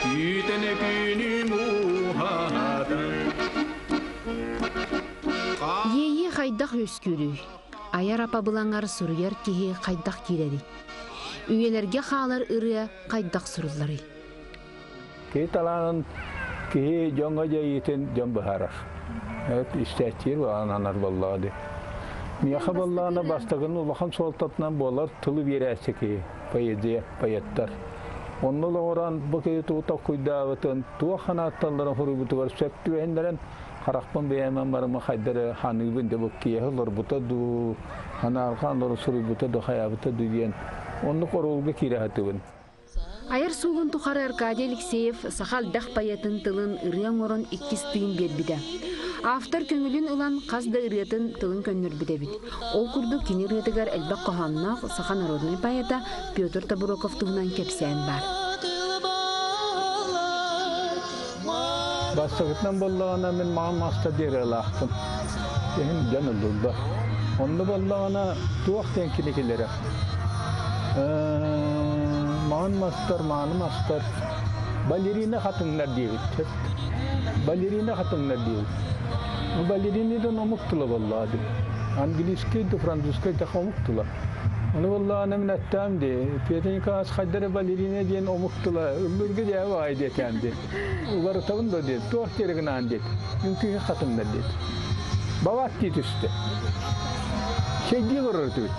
Күүтэн күнү мууһата Иэйии хайдах үөскүүрүй? Айар апабылаҥар суруйар киһи хайдах киирэрий? Үйэлэргэ хаалар ырыа хайдах сурулларый? Киһи талаанын киһи дьоҥҥо дьайыытын дьон быһаарар. Истээччиир ананар буоллаҕа дии. Миэхэ буоллаҕына бастакын улахан суолтатынан буолар тылы биэрээччи киһи, поэзия, поэттар. Онно олоҕуран бу киһи тугу толкуйдаабытын, туох санаатталларын суруйбутугар сөп түбэһиннэрэн харахпын бэйэмэн барыма хайдары ханыыбын де бу киэһэ олорбута дуу, ханаарҕаан олорон суруйбута дуу, хайаабыта дуу диэн оннук оруолга киирэ сатыыбын. Айар суолун тухары Аркадий Алексеев саха элбэх поэтын тылын ырыа оҥорон иккис тыын биэрбитэ. Автор көҥүлүн ылан хас да ырыатын тылын көннөрбүт эбит. Ол курдук кини ырыатыгар элбэх хоһоонноох саха народнай поэта Петр Тобуроков туһунан кэпсээн баар. Бастакытынан буоллаҕына мин маҕан маста диэри ылаахпын. Иһин дьон ыллыллар. Онно буоллаҕына туох диэн киникилэрэ. Маан мастар, мааны мастар. Балерина хатыҥнар диэбит. Балерина хатыҥнар диэбит. Балеринидан омук тыла буоллаҕа дии. Английский да французскай да омук тыла. Ону буоллаҕына мин эттээм дии, Петя Николаевич хайда эрэ балерина диэн омук тыла ыллыырга дьээбэ баҕайы диэтээн дии. Уларытабын да диэт, туох диэри гынаан диэт, үҥкүүһү хатыҥнар диэт. Бабаат дии түстэ. Чэйдии олорор этибит.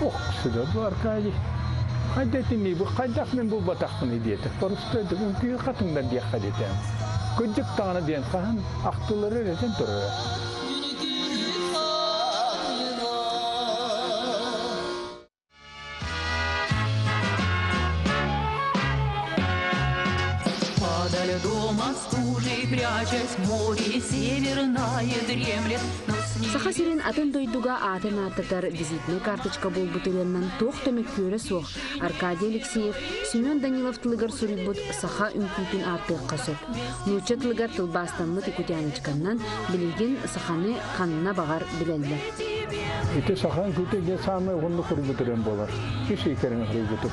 Ох, сыда бу Аркадий. Хайда этиний бу хайдах мин булбатахпыный диэтэ. Просто үҥкүүһү хатыҥнар диэххэ диэтээн. Кырдьык даҕаны диэн хаһан ахтылары эрэтэн турара. Подо льдом от стужи, прячась, море северное дремлет. Саха сирин атын дойдуга аатын ааттатар визитнэй карточка буолбут ырыаннан туох да мөккүөрэ суох Аркадий Алексеев Семен Данилов тылыгар суруйбут саха үҥкүүтүн ааттыахха сөп. Нуучча тылыгар тылбаастаммыт Якутяночканнан билигин саханы ханна баҕар билэллэр. Ити саха үҥкүүтэ диэн саамай уһуннук суруйбут ырыам буолар. Үс ый кэриҥэ суруйбутум.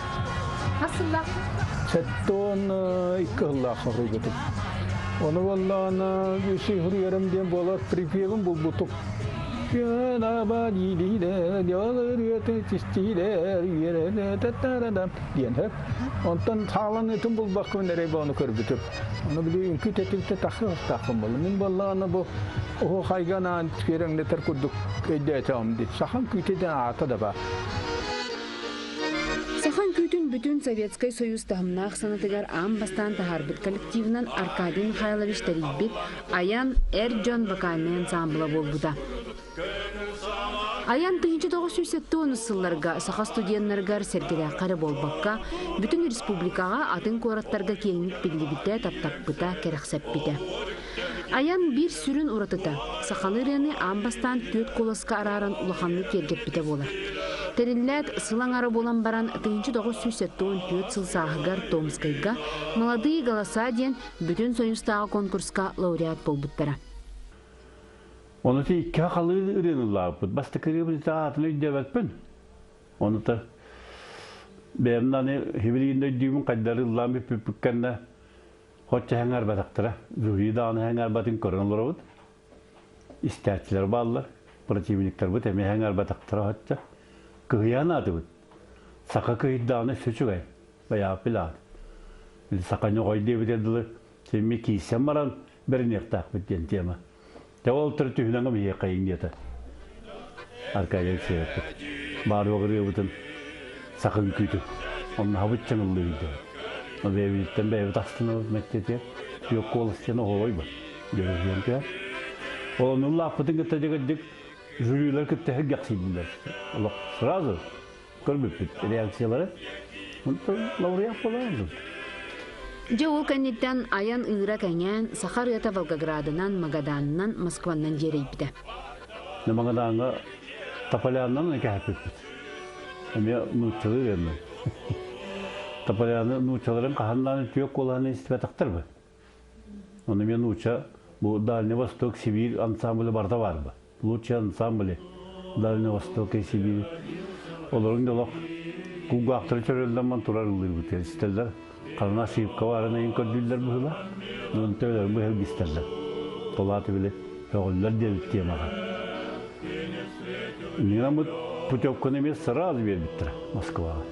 Хас сыллаах? 72 сыллаах суруйбутум. Ону буоллаҕына үс ый суруйарым диэн буолар припевин булбутум. Диэн сөп. Онтон хааланыытын булбаккын эрэй ону көрбүтүм. Ону били үҥкүү тэтимтэ тахсыахтаахпын буолла. Мин буоллаҕына бу оһуохайга анаан күөрэҥнэтэр курдук өйдөөтөҕүм дии. Сахам күүтэ диэн аата да баар. Саха үҥкүүтүн бүтүн Советскай Союз таһымнаах санатыгар аан бастаан таһаарбыт коллективынан Аркадий Михайлович тэрийбит Айан эр дьон вокальнай ансаамбыла буолбута. Айан 1970 сылларга саха студеннарыгар сэргэлээххэ эрэ буолбакка, бүтүн республикаҕа атын куораттарга киэҥник биллибитэ, таптаппыта, кэрэхсэппитэ. Айан биир сүрүн уратыта сахалыы ырыаны аан бастаан түөрт куоласка арааран улаханнык киэргэппитэ буолар. Тэриллээт, сыл аҥара буолан баран 1974 сыл сааһыгар Томскайга «Молодые голоса» диэн бүтүн Союзтааҕы конкурска лауреат буолбуттара. Ону ти икки халыы ырыаны ыллаабыппыт. Бастакы ырыабыт аатын өйдөөбөппүн. Ону та бэйэм аны хибилигин өйдүүбүн хайдары ыллаан бүппүппүт кэннэ Хоччо хэҥээрбэтэхтэрэ. Жюри даҕаны хэҥээрбэтин көрөн олоробут. Истээччилэр бааллар. Противниктарбыт эмиэ хэҥээрбэтэхтэрэ хоччо. Кыһыйан аатыбыт. Саха кыһыйдаҕына өссө үчүгэй. Байааппил аат. Саха ньоҕой диэбитэ дылы сэмми киирсэн баран бэриниэхтээхпит диэн тема. Дьэ ол төрүт түһүнэн биһиэхэ диэтэ. Аркадий Алексеевпыт. Баар ырыабытын саха үҥкүүтүн. Онно хабыт чаҥыллыы Бэйэбититтэн бэйэбит астынабыт мэктиэтигэр түөх куолас диэн оһолойбут. Дьөрүһүйэн түһэр. Ол ону лааппытын кытта дьэгэрдик жюрилар кытта сэргэхсийдилэр. Олох сразу көрбүппүт реакциялары. Лауреат буолан Дьэ ол кэнниттэн айан ыыра кэҥээн, саха ырыата Волгоградынан, Магаданынан, Москваннан дьиэрэйбитэ. Магадаҥҥа Тополянынан кэһэппиппит. Эмиэ нууччалыы ырыаннан. Тополяны нууччаларын хаһан түөх куолаһын истибэтэхтэр бы. Ону эмиэ нуучча бу Дальний Восток, Сибирь ансамблы барыта баар бы. Лучшие ансамбли Дальний Восток и Сибирь. Олорун да олох кулгаахтары чөрөллөн турар ыллыырбыт истэллэр. Халына ошибка баарын айын көрдүүллэр быһыла. Нон төбөлөрүн быһыл бистэллэр. Толааты били өҕүллэр диэбит темаҕа. Нинамыт путевканы эмиэ сразу биэрбиттэрэ Москваҕа.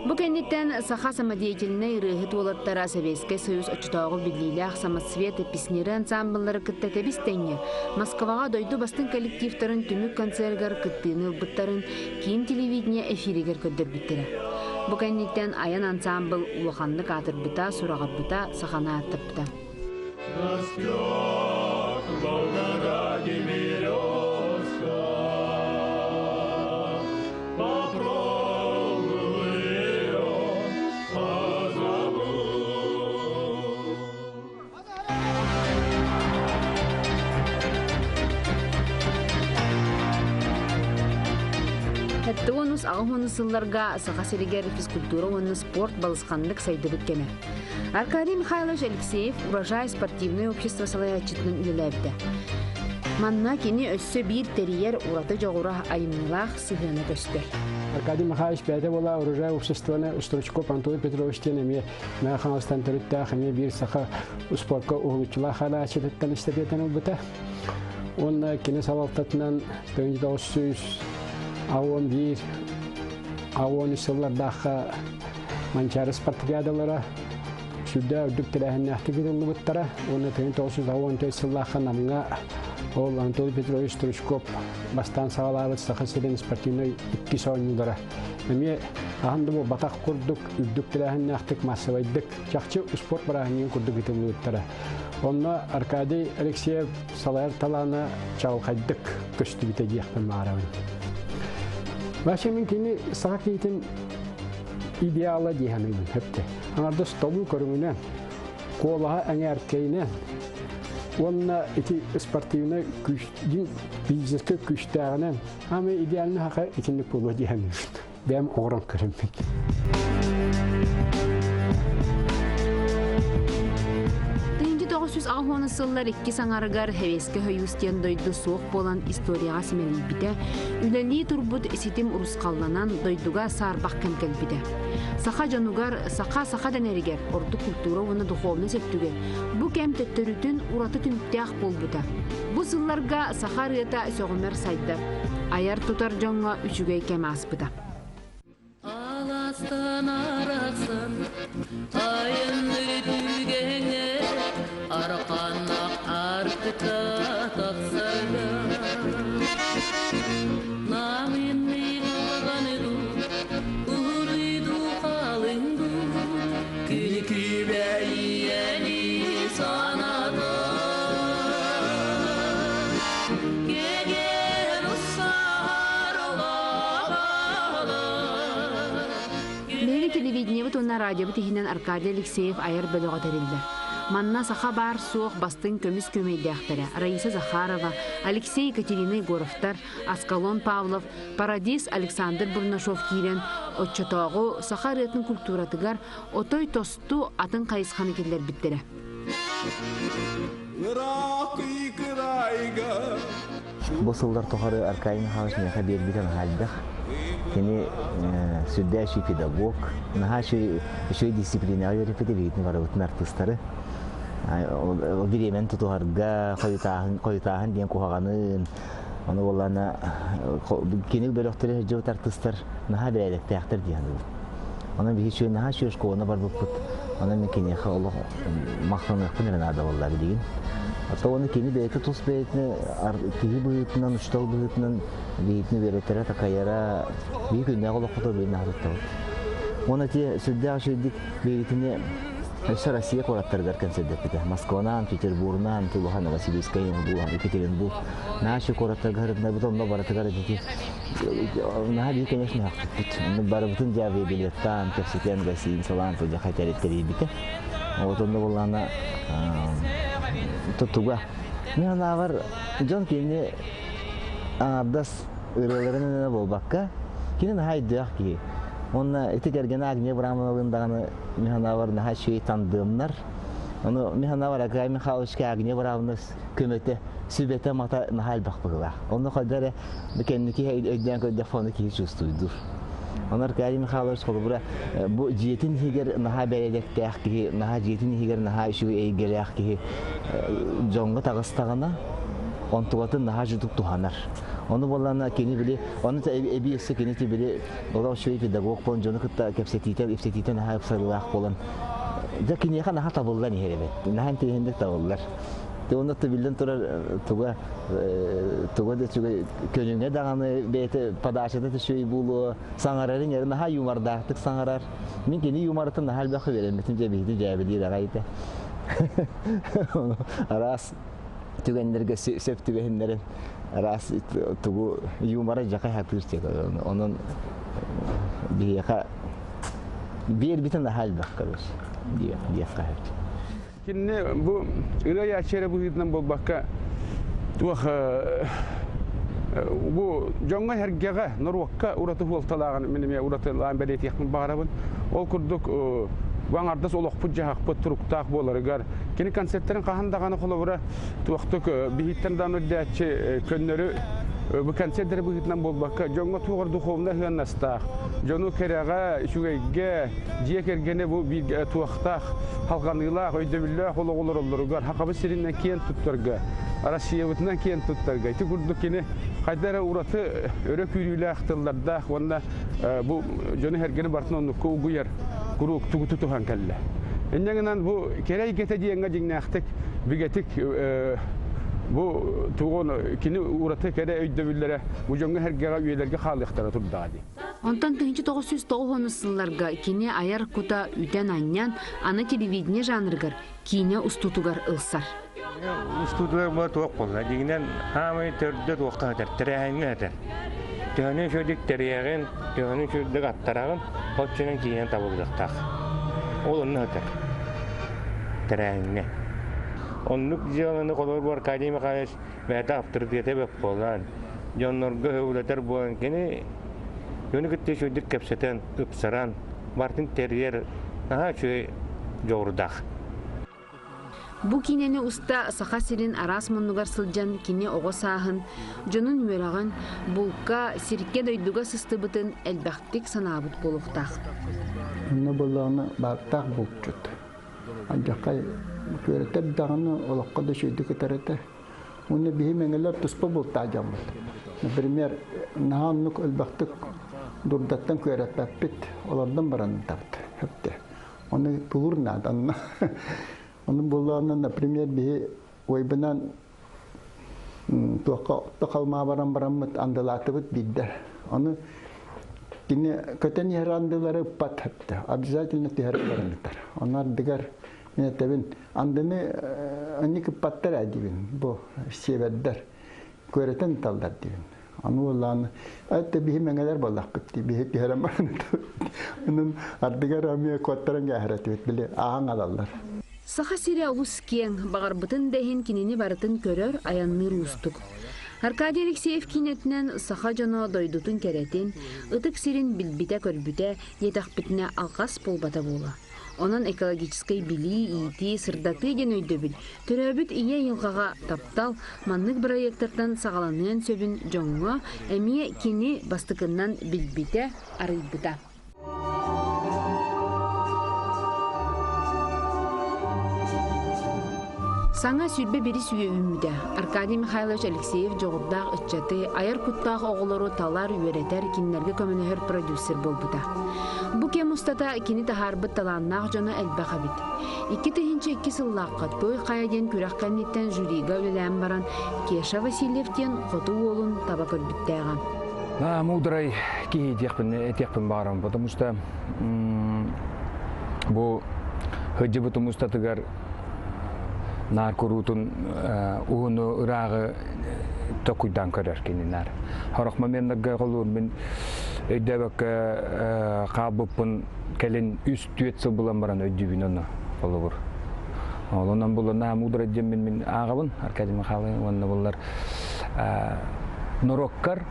Бу кэнниттэн саха самодеятельнай ырыаһыт уолаттара Советскай Союз оччотооҕу биллиилээх Самоцветы песняры ансаамбыллары кытта тэбис-тэҥҥэ Москваҕа дойду бастыҥ коллективтарын түмүк концерыгар кыттыыны ылбыттарын киин телевидение эфиригэр көрдөрбүттэрэ. Бу кэнниттэн Айан ансаамбыл улаханнык аатырбыта, сураҕырбыта, саханы ааттаппыта. Растет в Волгограде березка, Попробуй ее позабудь. Сэттэ аҕыс сылларга Саха сиригэр физкультура уонна спорт балысханнык сайдыбыт кэмэ. Аркадий Михайлович Алексеев Урожай спортивное общество салайааччытынан үлэлээбитэ. Манна кини өссө биир тэрийэр ураты дьоҕура айымньылаах сыһыана көстөр. Аркадий Михайлович бэйэтэ буола Урожай обществоны Стручков Антон Петрович диэн эмиэ Мэҥэ Хаҥаластан төрүттээх эмиэ биир саха спорка уһулуччулаах хаалааччытыттан эстафетаны ылбыта. Уонна кини салалтатынан 1991 13 сыллардаахха Манчаары спартакиадалара сүрдээх үрдүк тэрээһиннээхтик ыытыллыбыттара уонна 1914 сыллаахха Намҥа ол Анатолий Петрович Стручков бастаан саҕалаабыт Саха сирин спортивнай иккис оонньуулара эмиэ аһан да буолбатах курдук үрдүк тэрээһиннээхтик массовайдык чахчы успуорт бырааһынньыгын курдук ыытыллыбыттара. Онно Аркадий Алексеев салайар талаана чаҕылхайдык көстүбүтэ диэхпин баҕарабын. Вообще мин кини саха киһитин идеала дии саныыбын хөптө. Аҥардас толуу көрүҥүнэн, куолаһа эҥээркэйинэн уонна ити спортивнай күүс, физическэй күүстээҕинэн аны идеальный хака итинник буолуо дии саныыбын. Бэйэм оҥорон көрөммүн. 1980 сыллар иккис аҥарыгар Сэбиэскэй Союз диэн дойду суох буолан историяҕа симэлийбитэ, үлэлии турбут ситим урусхалланан дойдуга саарбах кэм кэлбитэ. Саха дьонугар, саха саха дэнэригэр, ордук культура уонна духовность өттүгэр бу кэм төттөрүтүн ураты түмүктээх буолбута. Бу сылларга саха ырыата сөҕүмэр сайдар, айар-тутар дьоҥҥо үчүгэй кэм ааспыта. Аластан арахсан, айынныы түгэҥэ, арқаннақ артыка тахсарга. Намынны калганыду, уруйду халынду, күн күбэйиэни саната. Кеген Биһиги телевидениебит уонна радиобыт иһинэн Аркадий Алексеев айар бөлөҕө тэриллэр. Манна саха баар суох бастыҥ көмүс күөмэйдээхтэрэ Раиса Захарова, Алексей Екатерина Егоровтар, Аскалон Павлов, Парадис Александр Бурнашов киирэн оччотооҕу саха ырыатын культуратыгар отой тосту атын хайысханы киллэрбиттэрэ. Бу сыллар тухары Аркадий Михайлович миэхэ биэрбитэ наһаа элбэх. Кини сүрдээх үчүгэй педагог, наһаа үчүгэй үчүгэй дисциплинаҕа үөрэппитэ биһигитин барыбытын артыыстары. Ол бириэмэни тутуһарга, хойутааһын, хойутааһын диэн куһаҕанын, ону буоллаҕына кини бөлөхтөрө сылдьыбыт артыыстар наһаа бэрээдэктээхтэр дии саныыбын. Онон биһи үчүгэй наһаа үчүгэй школаны барбыппыт. Онон мин киниэхэ олох махтаныахпын эрэ наада буолла билигин. Оттон оны кини бэйэтэ тус бэйэтин киһи быһыытынан, учуутал быһыытынан биһитини үөрэтэрэ, такайара биһи күннээҕи олоххото билин аһатыттабыт. Уонна ти сүрдээх үчүгэйдик биһитини өссө Россия куораттарыгар кэнсэрдэппитэ. Москванан, Петербургнан, Тулуха, Новосибирскай, Екатеринбург. Наша куораттарга һырытынарбыт онно барытыгар ити Наһаа биир конечно хахпыппыт. Онно барыбытын дьэ авиабилеттаан, кэпсэтэн, гостиницалаан сылдьа тэрийбитэ. Вот онно буоллаҕына туга. Мин санаабар дьон кини аҥардас ырыаларын буолбакка, кини наһаа өйдөөх киһи. Уонна ити кэргэнэ Агния Абрамовналыын даҕаны мин санаабар наһаа үчүгэй тандыамнар. Ону мин санаабар Акай Михайловичка Агния Абрамовна көмөтө, сүбэтэ мата наһаа элбэх быһыылаах. Онно хайда эрэ кэнники өйдөөн көрдөхпө ону киһи чувствуйдуур. Онон Аркадий Михайлович холобура бу дьиэтин иһигэр наһаа бэрээдэктээх киһи, наһаа дьиэтин иһигэр наһаа үчүгэй эйгэлээх киһи дьоҥҥо таҕыстаҕына онтугатын наһаа дьудук туһанар. Ону буоллаҕына кини били ону эбии өссө кини били олох үчүгэй педагог буолан дьону кытта кэпсэтиитэ ипсэтиитэ наһаа ыпсарыылаах буолан дьэ киниэхэ наһаа табыллан иһэр эбит. Наһаа интэриэһинник табыллар. Уонна биллэн турар туга туга да үчүгэй көнүҥэ даҕаны бэйэтэ подачата үчүгэй буолуо саҥарарын эрэ наһаа юмордаахтык саҥарар. Мин кини юморатын наһаа элбэх үөрэммитим дьэ биһиги дьээбэлиир аҕай этэ. Араас түгэннэргэ сөп түбэһиннэрин араас тугу юмора дьака хатыыр Онон биһиэхэ биэрбитин наһаа элбэх короче диэххэ сөп. Кинини бу ырыа айааччы эрэ быһыытынан буолбакка, туох бу дьоҥҥо-сэргэҕэ, норуокка ураты суолталааҕын мин эмиэ уратылаан бэлиэтиэхпин баҕарабын. Ол курдук бу аҥардас олохпут-дьаһахпыт туруктаах буоларыгар кини концерттарын хаһан даҕаны холобура туохтук биһиттэн даҕаны үрдээччи көннөрү Бу концерт быһыытынан буолбакка, дьоҥҥо туох духовнай сыаннастаах, дьону кэрэҕэ, үчүгэйгэ, дьиэ кэргэни бу бииргэ туохтаах, халҕаныылаах, өйдөбүллээх олоҕу олороллоругар, Хахабыт сиринэн киэн туттарга, Россиябытынан киэн туттарга. Ити курдук кини хайда эрэ ураты өрө күүрүүлээх тыллардаах уонна бу дьону сэргэни барытын оннукка угуйар куруук тугу тутуһан кэллэ. Инньэ гынан бу кэрэ эйгэтэ диэҥҥэ дьиҥнээхтик бигэтик бу тугун кини ураты кэрэ өйдөбүллэрэ бу дьоҥҥо сэргэҕэ үйэлэргэ хаалыахтара турдаҕа дии. Онтон 1990 сылларга кини айар кута үтэн-анньан, аны телевидение жанрыгар киинэ устуутугар ылсар. Устуутугар була туох буолла? Дьиҥинэн хаамай төрдө туохха сытар, тэрээһиҥҥэ сытар. Төһөнү үчүгэйдик тэрийэҕин, төһөнү үчүгэйдик аттараҕын, оччонон киинэн табыллыахтаах. Ол онно сытар. Тэрээһиҥҥэ. Оннук дьыаланы холобур Аркадий Михайлович бэйэтэ авторитета бөп буолан, дьоннорго өһүлэтэр буолан кини дьону кытта үчүгэйдик кэпсэтэн, ыпсаран, барытын тэрийэр наһаа үчүгэй дьоҕурдаах. Бу киинэни уста Саха сирин араас муннугар сылдьан кини оҕо сааһын, дьонун үөрэҕин, булка, сиргэ-дойдуга сыстыбытын элбэхтик санаабыт буолуохтаах. Онно буоллаҕына баартаах булчут. Алдьархай күөрэтэр даҕаны олоххо да үчүгэйдик ытар этэ. Уонна биһи мэҥэлэр туспа бултаах дьоммут. Например, наһаа оннук элбэхтик дурдаттан күөрэппэппит, олордон баран ытабыт. Хөптө. Ону тулуур наада онно. Ону буоллаҕына, например, биһи уойбунан туохха отто халмаа баран бараммыт андылаатыбыт биирдэ. Ону кини көтөн иһэр андылары ыппат хөптө. Обязательно түһэрэ баран ытар. Ону ардыгар мен этэбин, андыны анньык ыппаттар ээ диибин. Бу сиэбэрдэр күөрэтэн ыталлар диибин. Аны буоллаҕына, это биһи мэҥэлэр буоллахпыт дии, биһи түһэрэн баран Онон ардыгар эмиэ куоттаран кээһэр этибит, били ааһан алаллар. Саха сирэ олус киэҥ, баҕарбытын да иһин кинини барытын көрөр, айанныыр уустук. Аркадий Алексеев киинэтинэн саха дьоно дойдутун кэрэтин, ытык сирин билбитэ-көрбүтэ диэтэхпитинэ алҕас буолбата буолуо. Онон экологическай билии, иитии, сырдатыы диэн өйдөбүл төрөөбүт ийэ айылҕаҕа таптал маннык бырайыактартан саҕаланыан сөбүн дьоҥҥо эмиэ кини бастакыннан билбитэ, арыйбыта. Саҥа 21 үйэ үүммүтэ. Аркадий Михайлович Алексеев дьоҕурдаах ыччаты, айар куттаах оҕолору талар, үөрэтэр, кинилэргэ көмөлөһөр продюсер буолбута. Бу кэм устата кини таһаарбыт талааннаах дьоно элбэх эбит. 2002 сыллаахха Той Хайа диэн күрэх кэнниттэн жюрига үлэлээн баран Кеша Васильев диэн хоту уолун таба көрбүттээҕэ. Муударай киһи диэхпин этиэхпин баҕарабын, потому что бу сылдьыбытым устатыгар наар куруутун уһуну ырааҕы токуйдаан көрөр кини наар. Сорох моменнарга холуур мин өйдөөбөккө хаалбыппын кэлин үс-түөрт сыл булан баран өйдүүбүн ону холобур. Онон булла наһаа муударай диэммин мин ааҕабын Аркадий Михайлович уонна буллар норуоккар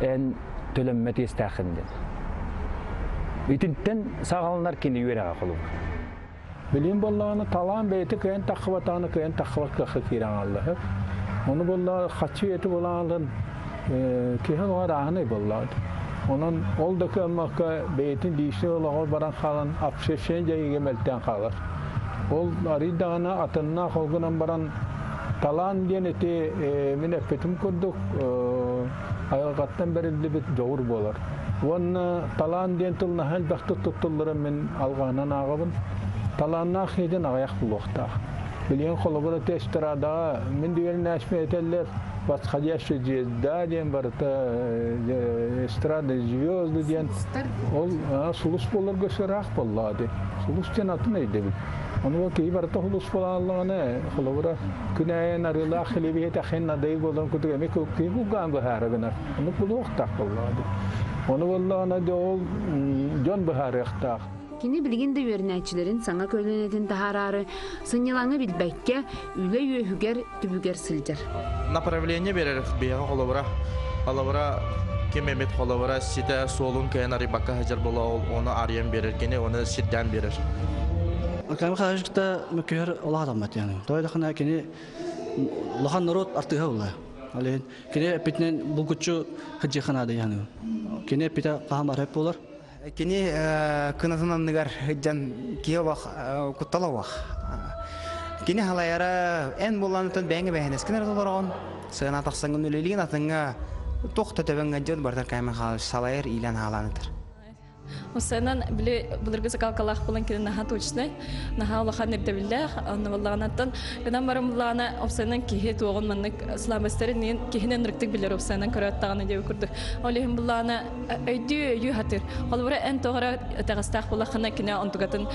эн төлөммөт иэстээххин диэн. Итинтэн саҕаланар кини үөрэҕэ холобур. Билим буоллаҕына талаан бэйэтэ кыайан таххыбатаҕына кыайан таххыбат кыахха киирэн хаалла. Ону буоллаҕа хаччы үйэтэ буолаҕын киһи олоҕо арааһынай буоллаҕа. Онон ол да кыаммакка бэйэтин личный олоҕор баран хаалан общественнай дьайыыга мэлтээн хаалар. Ол арый даҕаны атыннаах ол гынан баран талаан диэн ити мин эппитим курдук айылҕаттан бэриллибит дьоҕур буолар. Уонна талаан диэн тыл наһаа элбэхтик туттулларын мин алҕаһынан ааҕабын. Талааннаах киһитин аҕыйах булуохтаах. Билигин холобура ити эстрадаҕа мин дүйэлнээшпин этэллэр восходящая звезда диэн барыта эстрада звезды диэн ол сулус буоларга ыраах буоллаҕа дии. Сулус диэн атын өйдөбүл. Ону киһи барыта сулус буолааллаҕына холобура күн аайы арыылаах хлеби иһитэххин надайы буоларын курдук эмиэ киһи кулгаан быһаара гынар. Ону булуохтаах буоллаҕа дии. Ону буоллаҕына дьэ ол дьон быһаарыахтаах. Кини билигин да үөрэнээччилэрин саҥа көлүөнэтин таһаараары сынньалаҥы билбэккэ үлэ үөһүгэр түбүгэр сылдьар. Направление берер биһиэхэ холобура холобура ким эмит холобура ситэ суолун кыайан арыйбакка сылдьар буола ол ону арыйан биэрэр кини оны сирдээн биэрэр. Аркадий Михайлович кытта мөккүһэр олох адаммат яны. Той дахына кини улахан народ артыыһа була. Ол иһин кини эппитинэн булгуччу сылдьыахха наада дии Кини эппитэ хаһан барар буолар. Кини кынатын анныгар сылдьан киһи олох куттала олох. Кини халайара эн булланытын бэйэҥэ бэйэнэскин эрэ толороҕун, сыана тахсаҥҥын үлэлиин атыҥҥа туох да төбөҥ дьон барытар кайма салайар иилэн хаалаанытар. Усанан били былыргы закалкалаах булан кини наһаа точнай, наһаа улахан ирдэбиллээх, онно буоллаҕынаттан гынан баран буллаҕына опсанан киһи туоҕун маннык слабостарын иһин киһини ынырыктык билэр опсанан көрөөттаҕына диэби курдук. Ол иһин буллаҕына өйдүү өйүү хатыр. Холобура эн тоҕо эрэ итэҕэстээх буоллаххына кини онтугатын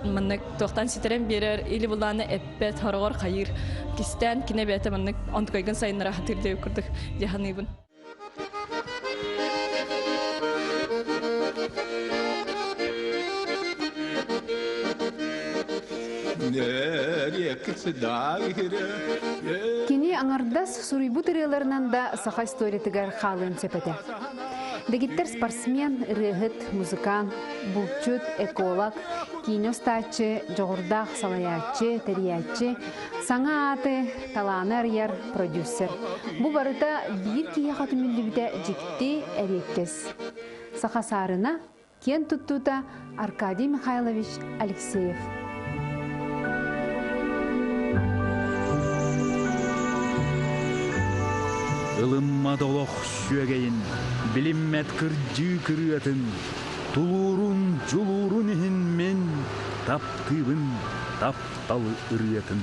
маннык туохтан ситэрэн биэрэр или буллаҕына эппэт, хороҕор хайыыр. Кистээн кини бэйэтэ маннык онтукайгын сайыннара хатыр диэби курдук дьаһаныыбын. Кини аҥардас суруйбут ырыаларынан да саха историятыгар хаалыан сөп этэ. Дэгиттэр спортсмен, ырыаһыт, музыкант, булчут, эколог, киинэ устааччы, дьоҕурдаах салайааччы, тэрийээччи, Саҥа ааты, талааны арыйар продюсер. Бу барыта биир киһиэхэ түмүллүбүтэ дьикти, эриэккэс. Саха саарына, киэн туттуута Аркадий Михайлович Алексеев. Ылыммат олох сүөгэйин, билиммэт кырдьыы кырыатын, тулуурун, дьулуурун иһин мин таптыыбын, таптал ырыатын.